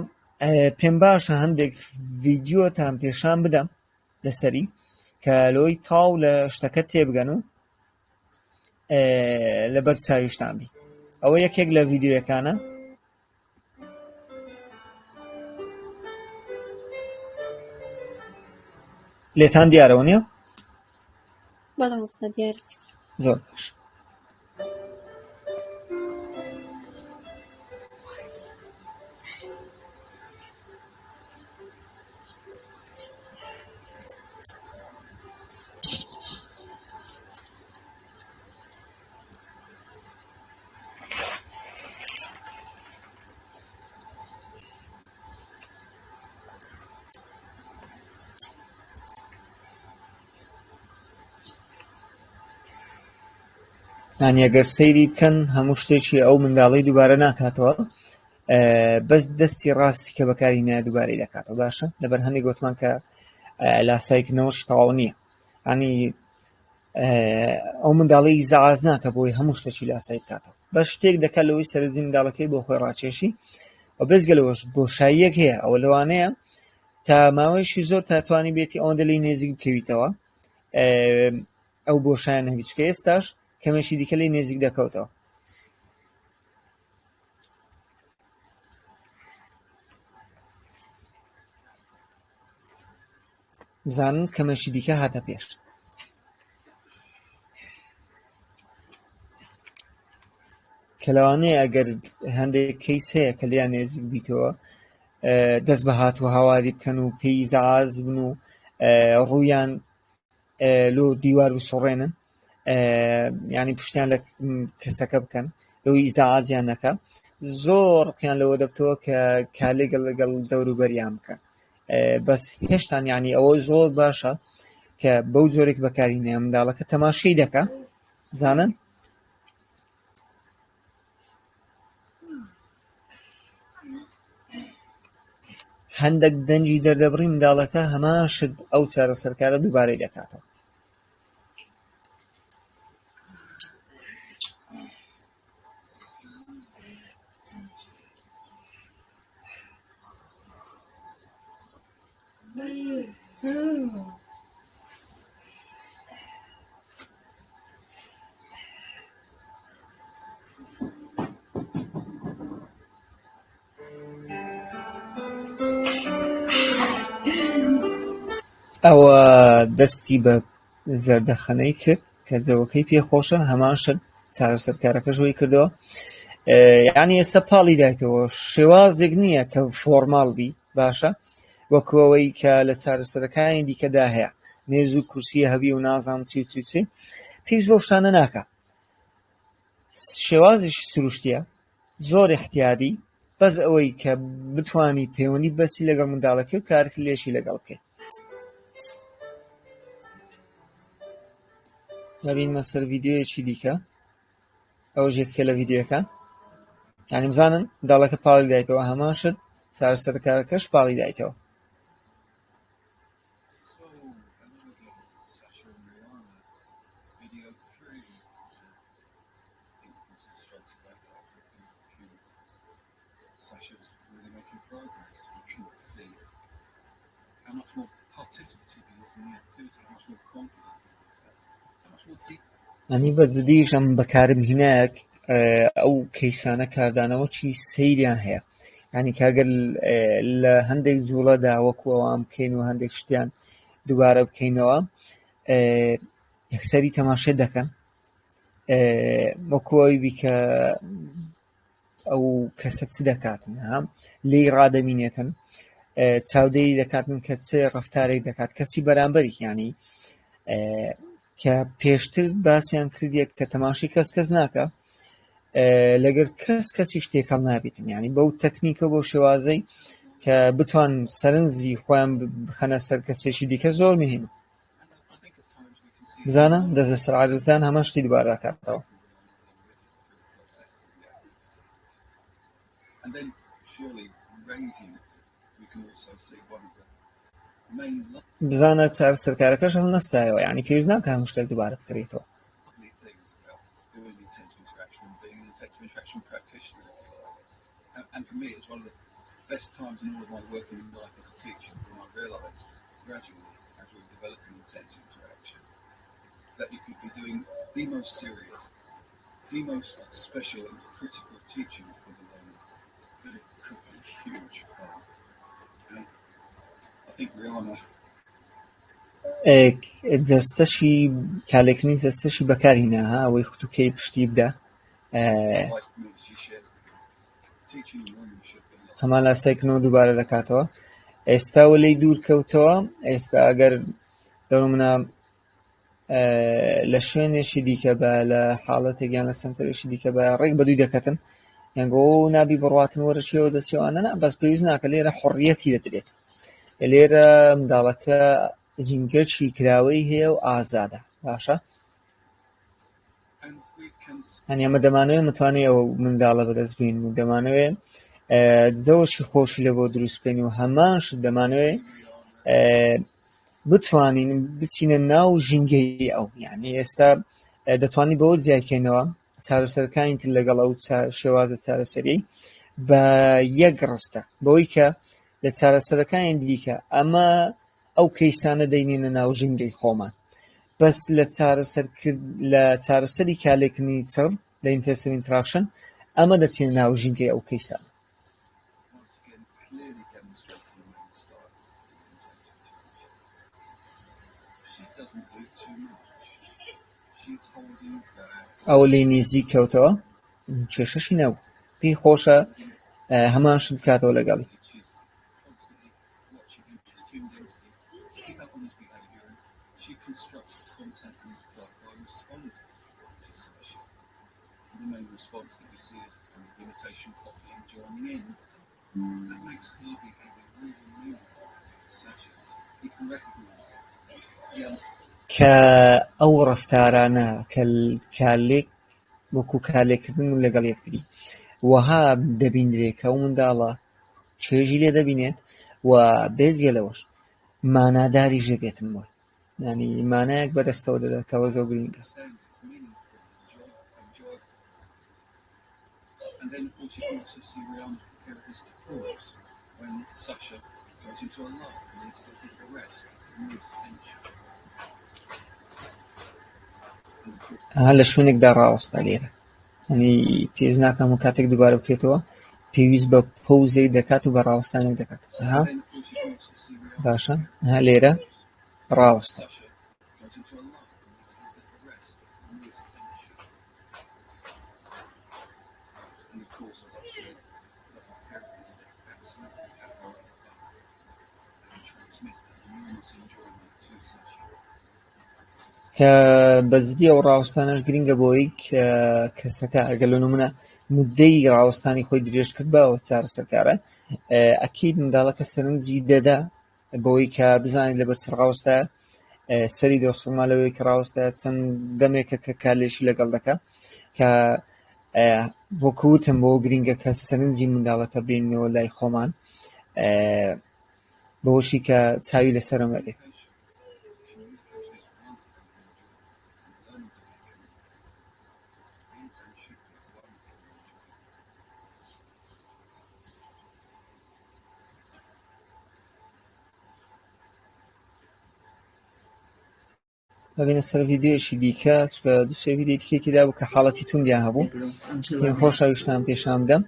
پێم باشە هەندێک ڤیددیۆتان پێشان بدەم لەسەری کە لۆی تاو لە شتەکە تێبگەن و لەبەر چاویشتان بی ئەوە یەکێک لە ڤیددیوەکانە لێتان دیارەوە نییە؟ دیار زۆر باش. یانی ئەگەر سەیری بکەن هەموو شتێکی ئەو منداڵەی دووبارە ناکاتەوە، بەس دەستی ڕاستی کە بەکاری نایە دووبارەی دەکاتەوە. باشە، لەبەر هەندێک گوتمان کە لاسایکردنەوەش تەواو نییە. ینی ئەو منداڵی زەعاز ناکە بۆی هەموو شتێکی لاسایی بکاتەوە، بەس شتێک دەکات لەوەی سەرنجی منداڵەکەی بۆ خۆی ڕاکێشی. و بێجگە لەوەش بۆشاییەک هەیە، ئەوە لەوانەیە تا ماوەیەکی زۆر تا توانی بێتی ئەوەندە لێی نێزیک بکەویتەوە ئەو بۆشایە نەبی، چونکە ئێستاش کەمێکی دیکە لێی نێزیک دەکەوتەوە. بزانن کەمێکی دیکە هاتە پێش. کە لەوانەیە ئەگەر هەندێک کەیس هەیە کە لیان نێزیک بیتەوە دەست بە هات و هاواری بکەن و پێی زەعاز بن و ڕوویان لۆ دیوار بسوڕێنن، ینی پشتیان لە کەسەکە بکەن لەوەی ئیزعاجیان نەکە. زۆر ڕقیان لەوە دەبتەوە کە کارلێک لەگەڵ دەوروبەریان بکەن. بەس هێشتان یعنی ئەوە زۆر باشە کە بەو جۆرێک بەکاری نێ منداڵەکە تەماشەی دەکا. بزانن هەندێک دەنگی دەردەبڕی منداڵەکە هەمان شت ئەو چارەسەرکارە دووبارەی دەکاتەوە. ئەوە دەستی بە زەردەخەنەی کرد کە جەوەکەی پێخۆشە، هەمان شت چارەسەرکارەکەش وەی کردەوە. یعنی ئێستا پاڵی دایتەوە، شێوازێک نییە کە فۆرماڵ بی، باشە، وەکو ئەوەی کە لە چارەسەرەکانی دیکەدا هەیە، مێز و کورسی هەبی و نازانم چی و چی و چی، پێویست بەو شتانە ناکا. شێوازێکی سروشتیە، زۆر احتیادی، بەس ئەوەی کە بتانی پەیوەندی بەسی لەگەڵ منداڵەکەی و کارک لێشی لەگەڵ بکەیت. دەبینمە سەر ڤیدیۆیەکی دیکە، ئەوە یەکێکە لە ڤیدیۆکان. یعنی بزانن منداڵەکە پاڵی دایتەوە، هەمان شت چارەسەرکارەکەش پاڵی دایتەوە. So, hello again, Sasha and Rihanna. Video 3, and I think we can see straight away that after a few minutes, Sasha's really making progress. We can see how much more participative he is in the activity, how much more confident he is, how much more deep. ئەنی بە جدیش ئەم بەکارم هینایەک ئەو کەیسانە کاردانەوەکی سەیریان هەیە. یعنی کاگەر لە هەندێک جوڵەدا وەکو ئەوان بکەین و هەندێک شتیان دووبارە بکەینەوە، یەکسەری تەماشێ دەکەن، وەکو ئەوی بی کە ئەو کەسە چ دەکاتن، ها لێی ڕادەمینێتن، چاودێری دەکاتن کە چ ڕەفتارێک دەکات کەسی بەرامبەری. یعنی کە پێشتر باسییان کردیە کە تەماشی کەس کەس ناکە، لەگەر کەس کەسی شتێکەڵ نابێتن. یعنی بەو تەکنیکە بۆ شێوازەی کە بتوان سەرنجی خۆیان بخەنە سەر کەسێکی دیکە زۆر مهمە. And I think at times we can see بزانە دەست لەسەر عاجزدان هەمان شتی دووبارە دەکاتەوە. taking Rihanna along with him through the processes of the activity. And then surely radiantly, we can also see one of the main بزانە چارەسەرکارەکەش هەڵنەستایەوە، یعنی پێویست ناکە هەموو شتێک دووبارە بکرێتەوە. lovely things about doing intensive interaction and being an intensive interaction practitioner, if you like. And for me, it was one of the best times in all of my working life as a teacher when I realised gradually, as we were developing intensive interaction, that you could be doing the most serious, the most special and critical teaching for the learner, but it could be huge fun. And I think Rihanna جەستەشی کالێکنی جەستەشی بەکاری ناها، ئەوەی ختوکەی پشتی بدا. like me, she shares the teaching and learning should be like هەمان لاسایکردنەوە دووبارە دەکاتەوە. ئێستا وە لێی دوور کەوتەوە. ئێستا ئەگەر لەو منە لە شوێنێکی دیکە بە لە حاڵەتێک یان لە سنتەرێکی دیکە بە ڕێک بە دووی دەکەتن، یان گۆ نابی بڕواتن وەرە چیەوە دەچیەوانە نا، بەس پێویست ناکە. لێرە حڕیەتی دەدرێت، لێرە منداڵەکە ژینگەکی کراوەی هەیە و ئازادە. باشە. And we can هەنی ئەمە دەمانەوێت متوانەی ئەو منداڵە بەدەست بین و دەمانەوێت زەوەشی خۆشی لە بۆ دروست بکەین و هەمان شت دەمانەوێت بتوانین بچینە ناو ژینگەی ئەو. یعنی ئێستا دەتوانین بەوە جیاکەینەوە چارەسەرەکانی تر لەگەڵ ئەو شێوازە چارەسەری بە یەک ڕستە، بەوەی کە لە چارەسەرەکانی دیکە ئەمە ئەو کەیسانە دەینێنە ناو ژینگەی خۆمان، بەس لە چارەسەرکرد لە چارەسەری کارلێکردنی چڕ لە intensive interaction ئەمە دەچینە ناو ژینگەی ئەو کەیسانە. ئەوە لێی نزیک کەوتەوە کێشەشی نەبوو، پێی خۆشە هەمان شت بکاتەوە لەگەڵی. کە ئەو ڕەفتارانە کە کارلێک وەکو کارلێکردن لەگەڵ یەکتری وەها دەبیندرێت کە ئەو منداڵە چێژی لێ دەبینێت و بێجگە لەوەش ماناداریش دەبێتن بۆی، یعنی مانایەک بەدەستەوە دەدات کە ئەوە زۆر گرنگە. And then, of course, you can also see Rihanna's preparedness to pause when Sasha goes into a lull and needs a little bit of a rest, removes attention. ئەها لە شوێنێکدا ڕاوەستا لێرە، یعنی پێویست ناکەم و کاتێک دووبارە بکرێتەوە پێویست بە پۆزێک دەکات و بە ڕاوەستانێک دەکات. ئەها باشە، ئەها لێرە ڕاوەستا. کە بەجددی ئەو ڕاوەستانەش گرنگە بۆی کە کەسەکە ئەگەر لە نمونە مدەی ڕاوەستانی خۆی درێژ کرد باوە چارەسەرکارە، ئەکید منداڵەکە سەرنجی دەدا بۆی کە بزانێت لەبەر چ ڕاوەستایە، سەری دەسوڕما لەوەی کە ڕاوەستایە چەند دەمێکە کە کارلێکی لەگەڵ دەکا، کە وەکوتم بۆ گرنگە کە سەرنجی منداڵەکە بێنەوە لای خۆمان، بەوەشی کە چاوی لەسەرم ئەبێت. ببینە سەر ڤیدیۆیەکی دیکە، چونکە دوو سێ ڤیدیۆی دیکەی تێدا بوو کە حاڵەتی توندیان هەبوو. پێم خۆشە ویشتان پێشان بدەم.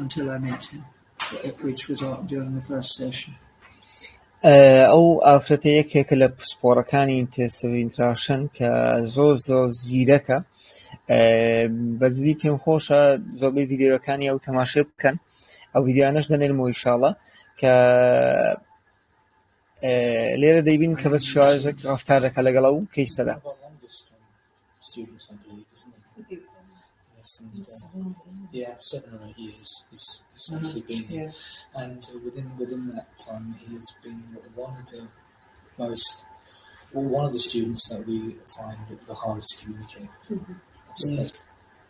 Until I met him, which was during the first session. ئەو ئافرەتە یەکێکە لە پسپۆڕەکانی intensive interaction کە زۆر زۆر زیرەکە. بەجدی پێم خۆشە زۆربەی ڤیدیۆکانی ئەو تەماشای بکەن. ئەو ڤیدیۆیانەش دەنێرمەوە ئینشاڵڵا کە لێرە دەیبین کە بەس شێوازێک ڕەفتار دەکات لەگەڵ ئەو کەیسەدا. One of our longest students, I believe, isn't it? Yes, and yeah, 7 or 8 years he's actually been here, and within that time he has been one of the most, well, one of the students that we find the hardest to communicate with. That's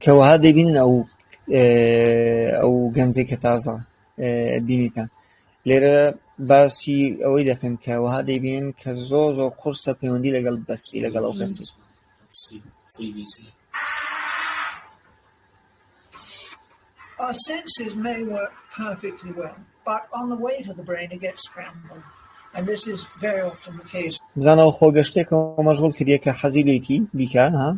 کە وەها دەیبینن ئەو گەنجەی کە تازە بینیتان لێرە باسی ئەوەی دەکەن کە وەها دەیبینن کە زۆر زۆر قورسە پەیوەندی لەگەڵ بەستی لەگەڵ ئەو کەسی. Obviously freebies here. Our senses may work perfectly well, but on the way to the brain it gets scrambled. And this is very often the case. بزانەوە خۆ گەشتێکەوە مەشغوڵ کردیە کە حەزی لێتی بیکا، ها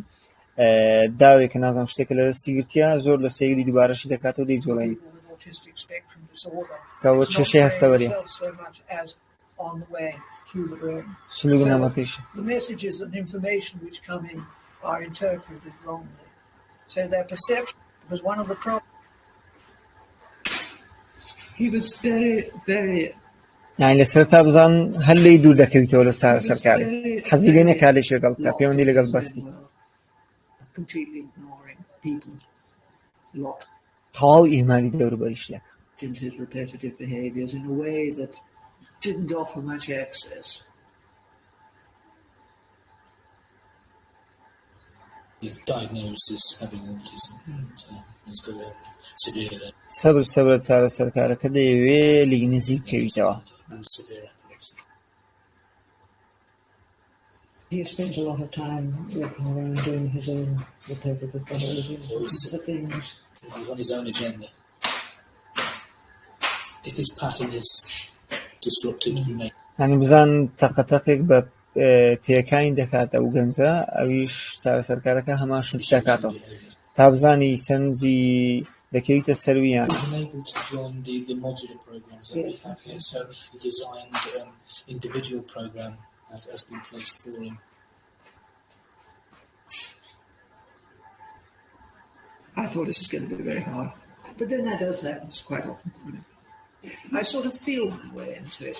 داوێکە نازانم شتێکە لە دەستی گرتیە، زۆر لە سەیری دووبارەشی دەکاتەوە دەیجوڵێنی. People with autistic spectrum disorder. کە ئەوە It's not کێشەی the brain هەستەوەریە. itself so much as on the way to the brain. سلوک So نەمەتیش. the messages and information which come in are interpreted wrongly. So their perception, because one of the problems He was very, very, یعنی لە سەرتا بزان هەر لێی دوور دەکەویتەوە لە he was چارەسەرکاری. very, حەزی لێ very نەکا لێی لەگەڵ بکا، locked پەیوەندی into لەگەڵ his own بەستی. world, completely ignoring people, locked تەواو ئیهمالی دەوروبەریش دەکا. into his repetitive behaviors in a way that didn't offer much access. He's diagnosed as having autism and he's got a severe learning سەبر سەبرە چارەسەرکارەکە دەیەوێ لێی نزیک بکەویتەوە. disability and severe epilepsy. He spends a lot of time walking around doing his own repetitive behaviours, looking for things. He's on his own agenda. If his pattern is disrupted, he may یانی بزان تەقەتەقێک بە پێیەکانی دەکات ئەو گەنجە، ئەویش چارەسەرکارەکە هەمان شت show some دەکاتەوە behaviours. تا بزانی سەرنجی دەکەویتە سەرویان. He's enabled to join the modular programs that we Yes. have here. So the designed individual program has been placed for him. I thought this is going to be very hard. But then that does happen quite often for me. I sort of feel my way into it.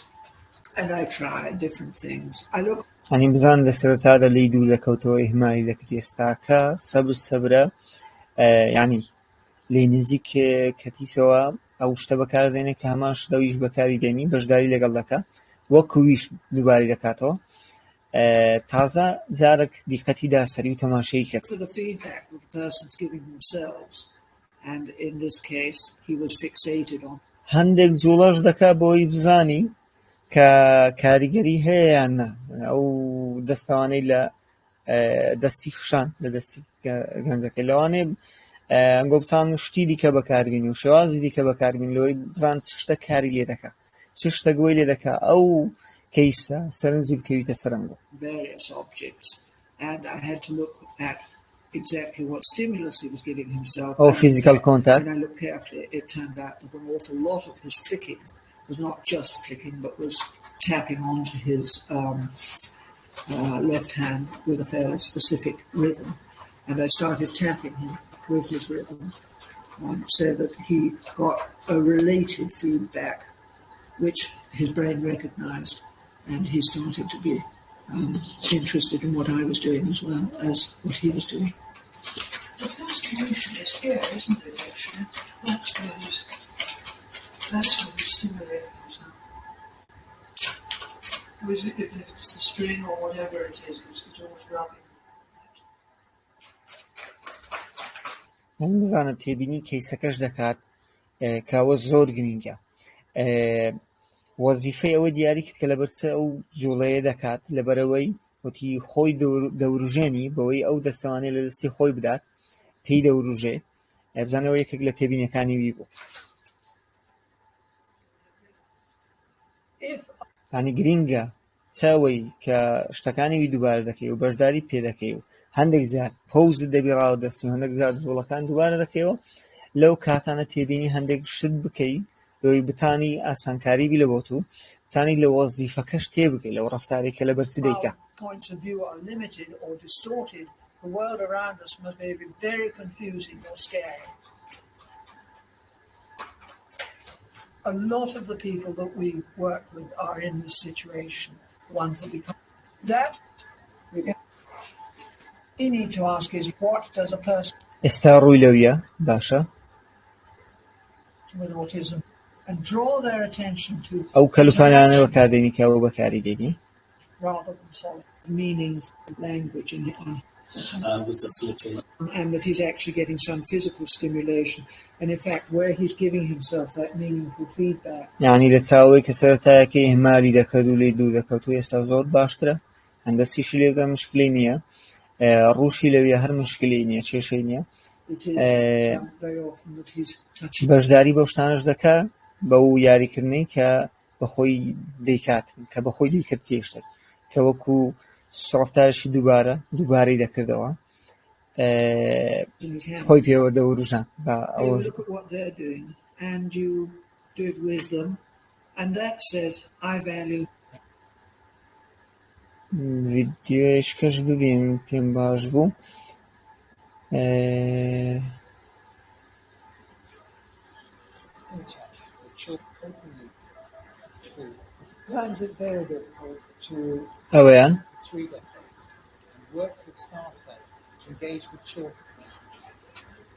And I try different things. I look یانی بزان لە سەرەتادا لێی دوور دەکەوتەوە، ئیهمالی دەکرد، ئێستاکە سەبر سەبرە، یانی لێی نزیک کەتیتەوە ئەو شتە بەکاردێنێ کە هەمان شت ئەویش بەکاری دێنی، بەشداری لەگەڵ دەکا، وەکو ویش دووبارەی دەکاتەوە. تازە جارێک دیقەتی دا سەری و تەماشای کرد. for the feedback that the person's giving themselves. And in this case, he was fixated on هەندێک جوڵەش دەکا بۆی بزانی کە کاریگەری هەیە یان نا، ئەو دەستەوانەی لە دەستی خشان لە دەستی گەنجەکەی. لەوانەیە ئەنگۆ بتان شتی دیکە بەکاربینی و شێوازی دیکە بەکاربین لەوەی بزان چ شتە کاری لێ دەکا، چ شتێک وەی لێ دەکا ئەو کەیسە سەرنجی بکەویتە سەرنگۆ. various objects. And I had to look at exactly what stimulus he was giving himself. ئەو And in physical fact, contact. when I looked carefully, it turned out that an awful lot of his flicking was not just flicking, but was tapping onto his left hand with a fairly specific rhythm. And I started tapping him with his rhythm so that he got a related feedback, which his brain recognized, and he started to be interested in what I was doing as well as what he was doing. The fascination is here, isn't it, actually? That's where he's, that's where he's stimulating himself. Or is it, if it's the string or whatever it is, it's always rubbing. من بزانە تێبینی کەیسەکەش دەکات، کە ئەوە زۆر گرنگە. وەزیفەی ئەوە دیاری کرد کە لەبەر چ ئەو جوڵەیە دەکات، لەبەرەوەی وتی خۆی دەوروژێنی بەوەی ئەو دەستەوانەی لە دەستی خۆی بدات پێی دەوروژێ. بزانەوە یەکێک لە تێبینیەکانی وی بوو. If یعنی گرینگە چاوەی کە شتەکانی وی دووبارە دەکەی و بەشداری پێ دەکەی و هەندێک جار پۆزت دەبی ڕاوە دەستی و هەندێک جار جوڵەکان دووبارە دەکەیەوە، لەو کاتانە تێبینی هەندێک شت بکەی لەوەی بتانی ئاسانکاری بی لە بۆت و بتانی لە وەزیفەکەش تێبگەی لەو ڕەفتارێک کە لەبەر چ دەیکا. our points of view are limited or distorted, the world around us must be very confusing or scary. A lot of the people that we work with are in this situation, the ones that we that we need to ask is what does a person ئێستا ڕووی لەویە باشە with autism and draw their attention to ئەو کەلوپەلانە interaction بەکاردێنی کە ئەو بەکاری دێنی. rather than solid Meaning language in on With the flicking. and that he's actually getting some physical stimulation. And in fact, where he's giving himself that meaningful feedback, یعنی لە چاوەی کە سەرەتایەکەی ئیهمالی دەکرد و لێی دوور دەکەوت و ئێستا زۆر باشترە، هەندەسیشی لێ بدە مشکلەی نییە، ڕووشی لەوێ هەر مشکلەی نییە، کێشەی نییە. it is very often that he's touching بەشداری بەو شتانەش دەکا بەو یاریکردنەی کە بەخۆی دەیکات، کە بەخۆی دەیکرد پێشتر، کە وەکو ڕەفتارێکی دووبارەی دەکردەوە، in his hand. خۆی پێوە دەوروژان بە You ئەوە. look at what they're doing and you do it with them, and that says, I value ڤیدیۆیشکەش ببین پێم باش بوو. Finds it very difficult to ئەوەیان 3 decades and work with staff there to engage with children.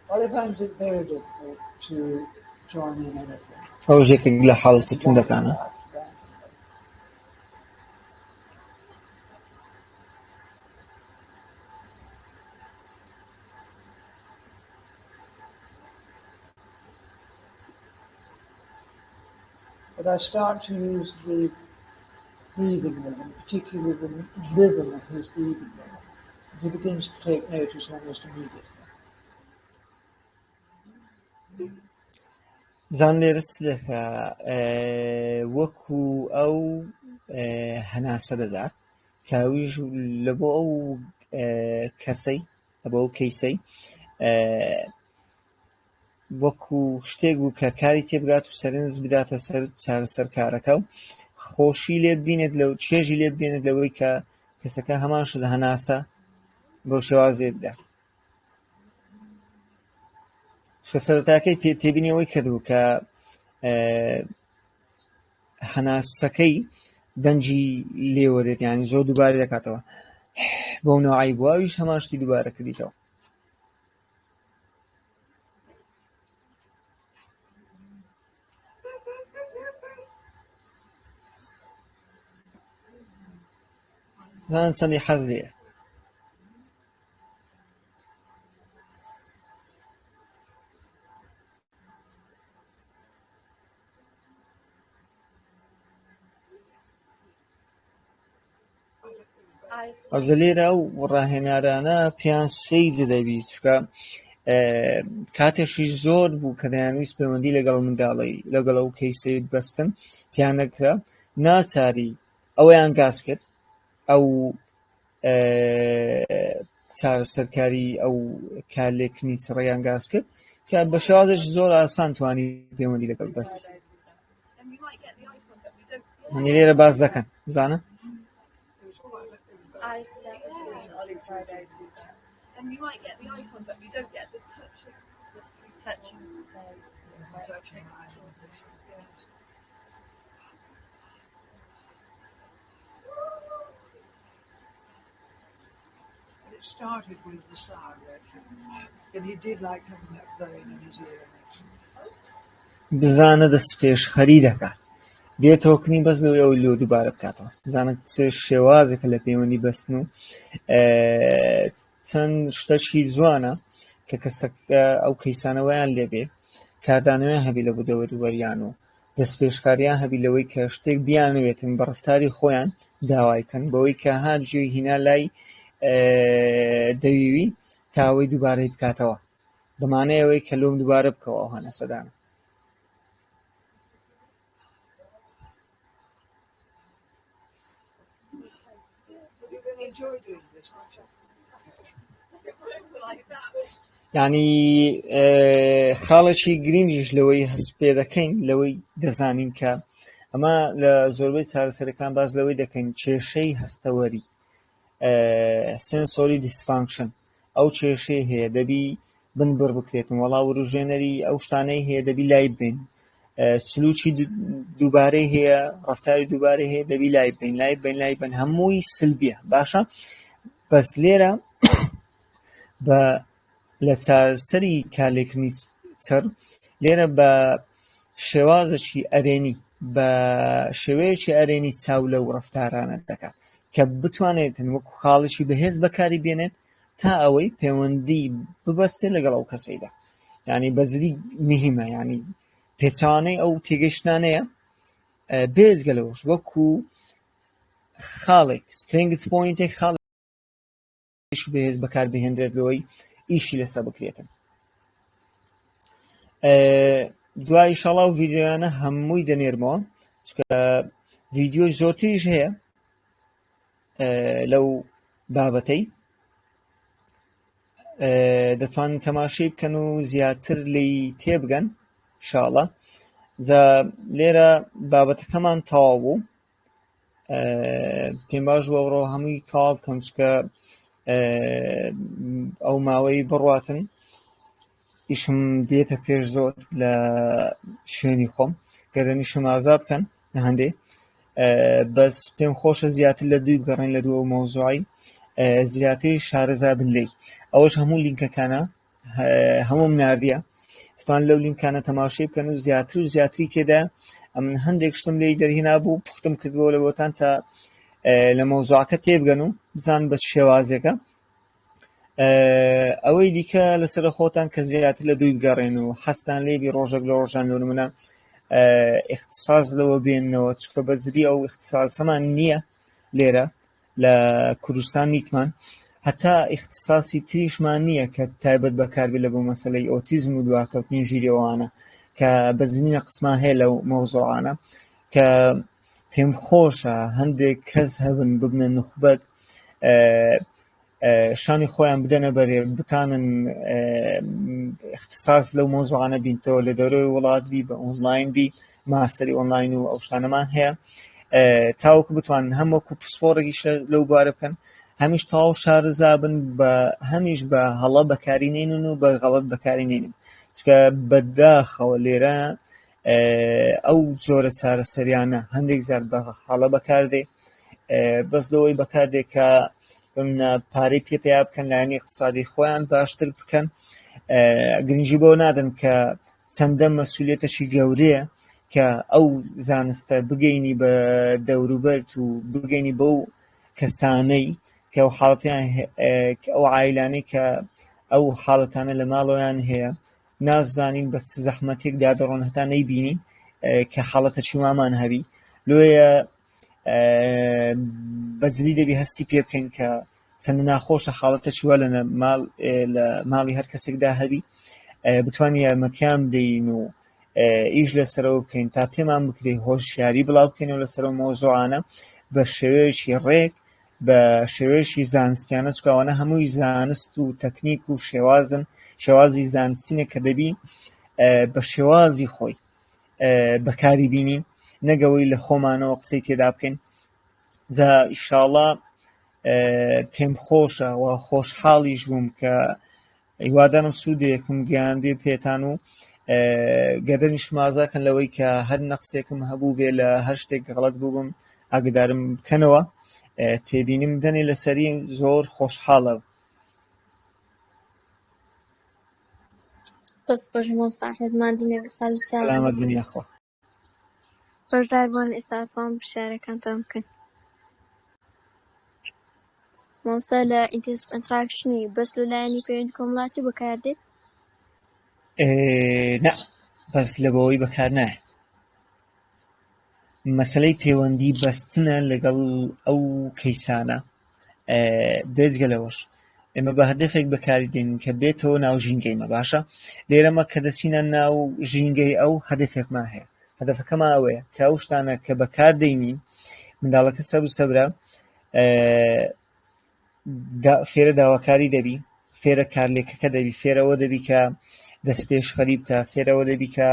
Well, he finds it very difficult to join in anything. ئەو ژێکێک لە حاڵەتی توندەکانە. But I start to use the breathing rhythm, particularly the rhythm of his breathing rhythm. And he begins to take notice almost immediately. بزان لێرە چ دەکا وەکو ئەو هەناسە دەدات کە ئەویش لە بۆ ئەو کەسەی لە بۆ ئەو کەیسەی وەکو شتێک بوو کە کاری تێبگات و سەرنج بداتە سەر چارەسەرکارەکە و خۆشی لێ ببینێت لەو چێژی لێ ببینێت لەوەی کە کەسەکە هەمان شت هەناسە بەو شێوازێ بدات. چونکە سەرەتاکەی پێ تێبینی ئەوەی کردبوو کە هەناسەکەی دەنگی لێوە دێت، یعنی زۆر دووبارە دەکاتەوە بەو نەوعی بوو، ئەویش هەمان شتی دووبارە کردیتەوە. زان چەندی حەز لێیە. ئەوجە لێرە ئەو ڕاهێنارانە پێیان سەیر دەبی، چونکە کاتێکی زۆر بوو کە دەیانویست پەیوەندی لەگەڵ منداڵی لەگەڵ ئەو کەیسەی بەستن پێیان نەکرا، ناچاری ئەوەیان گاز کرد، ئەو چارەسەرکاری ئەو کارلێکردنی چڕیان گاز کرد کە بە شێوازێکی زۆر ئاسان توانی پەیوەندی لەگەڵ بەست. هەنی لێرە باس دەکەن بزانە. I've never seen Ollie Friday do that. And you might get the eye contact, you don't get the touching. The touching face was quite Touching eyes. extraordinary. Yes. It started with the sound, actually. And he did like having that blowing in his ear, actually. بزانە دەست پێشخەری دەکات، دێتەوە کنی بەس لەوەی ئەو لۆ دووبارە بکاتەوە. بزانە چ شێوازێکە لە پەیوەندی بەستن و چەند شتەکی جوانە کە کەسەکە ئەو کەیسانەوەیان لێبێ، کاردانەوەیان هەبی لە بۆ دەوروبەریان و دەست پێشکاریان هەبی لەوەی کە شتێک بیانەوێتن بە ڕەفتاری خۆیان داوای بکەن، بەوەی کە هات گوێی هینا لای دەویوی تا ئەوەی دووبارەی بکاتەوە، بەمانەی ئەوەی کە لۆم دووبارە بکەوە ئەو هەناسەدانە. You're going to enjoy doing this, aren't you? یعنی خاڵێکی گرنگیش لەوەی هەست پێ دەکەین، لەوەی دەزانین کە ئەمە لە زۆربەی چارەسەرەکان باس لەوەی دەکەین کێشەی هەستەوەری، sensory dysfunction، ئەو کێشەی هەیە دەبی بنبڕ بکرێتن، وەڵا وروژێنەری ئەو شتانەی هەیە دەبی لای ببین، سلوکی دووبارەی هەیە، ڕەفتاری دووبارەی هەیە دەبی لای ببین، لای ببین، لای ببین، هەمووی سلبیە. باشە بەس لێرە بە لە چارەسەری کارلێکردنی چڕ لێرە بە شێوازێکی ئەرێنی، بە شێوەیەکی ئەرێنی چاو لەو ڕەفتارانە دەکات کە بتوانێتن وەکو خاڵێکی بەهێز بەکاری بێنێت تا ئەوەی پەیوەندی ببەستێت لەگەڵ ئەو کەسەیدا. یعنی بەزدی مهمە، یعنی پێچوانەی ئەو تێگەیشتنانەیە. بێزگە لەوەش وەکو خاڵێک strength point ێک، خاڵێکی بەهێز بەکاربهێنرێت لەوەی ئیشی لەسەر بکرێتن. دوای ئینشاڵڵا ئەو ڤیدیۆیانە هەمووی دەنێرمەوە، چونکە ڤیدیۆی زۆرتریش هەیە لەو بابەتەی دەتوانن تەماشەی بکەن و زیاتر لێی تێبگەن ئینشاڵڵا. جا لێرە بابەتەکەمان تەواو بوو. پێم باش بوو ئەوڕۆ هەمووی تەواو بکەم، چونکە ئەو ماوەی بڕواتن ئیشم دێتە پێش زۆر لە شوێنی خۆم، گەردەنیشم ئازا بکەن لە هەندێ. بەس پێم خۆشە زیاتر لە دووی بگەڕێن لە دوو ئەو مەوزوعی، زیاتر شارەزا بن لێی. ئەوەش هەموو لینکەکانە هەمووم ناردیە، دەتوان لەو لینکانە تەماشای بکەن و زیاتر و زیاتری تێدا. ئەمن هەندێک شتم لێی دەرهێنا بوو، پوختم کردبووە لە بۆتان تا لە مەوزوعەکە تێبگەن و بزانن بە چ شێوازێکە. ئەوەی دیکە لەسەر خۆتان کە زیاتر لە دووی بگەڕێن و حەستان لێبی ڕۆژێک لە ڕۆژان لۆ نمونە ئیختیساس لەوە بێننەوە، چونکە بە جدی ئەو ئیختیساسەمان نییە لێرە لە کوردستان نیتمان، هەتا ئیختیساسی تریشمان نییە کە تایبەت بەکاربێ لە بۆ مەسەلەی ئۆتیزم و دواکەوتنی ژیری ئەوانە کە بە جدی نەقسمان هەیە لەو مەوزوعانە، کە پێم خۆشە هەندێک کەس هەبن ببنە نوخبەت شانی خۆیان بدەنە بەرێ، بتانن اختصاص لەو مەوزوعانە بینتەوە، لە دەرەوەی وڵات بی، بە ئۆنلاین بی، ماستەری ئۆنلاین و ئەو شتانەمان هەیە، تاوەکو بتوانن هەم وەکو پسپۆڕێکیش لەو بوارە بکەن، هەمیش تەواو شارەزا بن، بە هەمیش بە هەڵە بەکاری نێنن و بە غەڵەت بەکاری نێنن، چونکە بەداخەوە لێرە ئەو جۆرە چارەسەریانە هەندێک جار بە هەڵە بەکاردێ، بەس لەوەی بەکاردێ کە پارەی پێ پیا بکەن، لایەنی اقتصادی خۆیان باشتر بکەن، گرنگی بەوە نادەن کە چەندە مەسئولیەتێکی گەورەیە کە ئەو زانستە بگەینی بە دەوروبەرت و بگەینی بەو کەسانەی کە ئەو حاڵەتیان ئەو عایلانەی کە ئەو حاڵەتانە لە ماڵەوەیان هەیە، نازانین بە چ زەحمەتێکدا دەڕۆن هەتا نەیبینین کە حاڵەتەکی وامان هەبی. لۆیە بەجدی دەبی هەستی پێ بکەین کە چەند ناخۆشە حاڵەتەکی وا لە ماڵی هەر کەسێکدا هەبی، بتوانین یارمەتیان بدەین و ئیش لەسەرەوە بکەین تا پێمان بکرێ هۆشیاری بڵاو بکەینەوە لەسەر ئەو مەوزوعانە بە شێوەیەکی ڕێک، بە شێوەیەکی زانستیانە، چونکە ئەوانە هەمووی زانست و تەکنیک و شێوازن، شێوازی زانستینە کە دەبی بە شێوازی خۆی بەکاری بینین، نەگەوەی لە خۆمانەوە قسەی تێدا بکەین. جا ئیشاڵا پێم خۆشە و خۆشحاڵیش بووم کە هیوادارم سوودێکم گەیاندبێ پێتان و گەردەنیش مازاکەن لەوەی کە هەر نەقسێکم هەبوو بێ لە هەر شتێک غەڵەت بووبم ئاگدارم بکەنەوە، تێبینیم دەنێ لەسەری، زۆر خۆشحاڵە. دەست خۆش مامۆستا ئەحمەد، ماندوو نەبی، خاڵی ساغ. سەلامەت بن یاخوا. بەشدار بوون ئێستا ئەتوان پرسیارەکانتان بکەن. مامۆستا لە intensive interaction ی بەس لە لایەنی پەیوەندی کۆمەڵاتی بەکاردێت؟ نا، بەس لە بەوەی بەکار نایە. مەسەلەی پەیوەندی بەستنە لەگەڵ ئەو کەیسانە. بێجگە لەوەش ئێمە بە هەدەفێک بەکاری دێنین کە بێتەوە ناو ژینگەیمە. باشە لێرەمە کە دەچینە ناو ژینگەی ئەو هەدەفێکمان هەیە، هەدەفەکەمان ئەوەیە کە ئەو شتانە کە بەکار دێنین منداڵەکە سەبر سەبرە فێرە داواکاری دەبی، فێرە کارلێکەکە دەبی، فێرەوە دەبی کە دەستپێشخەری بکە، فێرەوە دەبی کە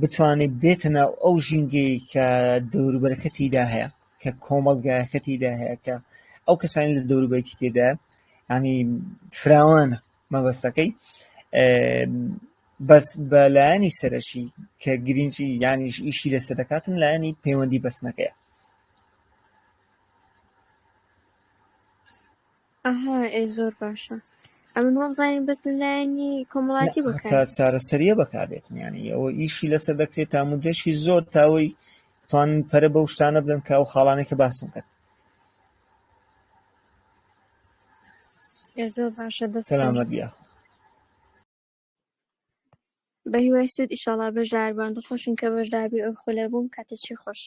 بتوانێت بێتە ناو ئەو ژینگەی کە دەوروبەرەکە تێیدا هەیە، کە کۆمەڵگایەکە تێیدا هەیە، کە ئەو کەسانی لە دەوروبەری تێدا، ینی فراوانە مەبەستەکەی. بەس بە لایەنی سەرەکی کە گرنگی یانیش ئیشی لەسەر دەکاتن لایەنی پەیوەندی بەستنەکەیە. ئەها ئێ زۆر باشە. ئەمن وەمزانی بەس لە لایەنی کۆمەڵاتی تا بەکار. چارەسەریە بەکاردێتن، یعنی ئەوە ئیشی لەسەر دەکرێت تا مدەشی زۆر تاوەی بتوانن پەرە بەو شتانە بدەن کە ئەو خاڵانەی کە باسم کرد. ئێ زۆر باشە، دەست خۆش. سەلامەت بی یاخوا. بە هیوای سوود ئیشاڵا بەشدار بوون. دڵخۆشم کە بەشداربووی ئەو خولە بووم. کاتێکی خۆش.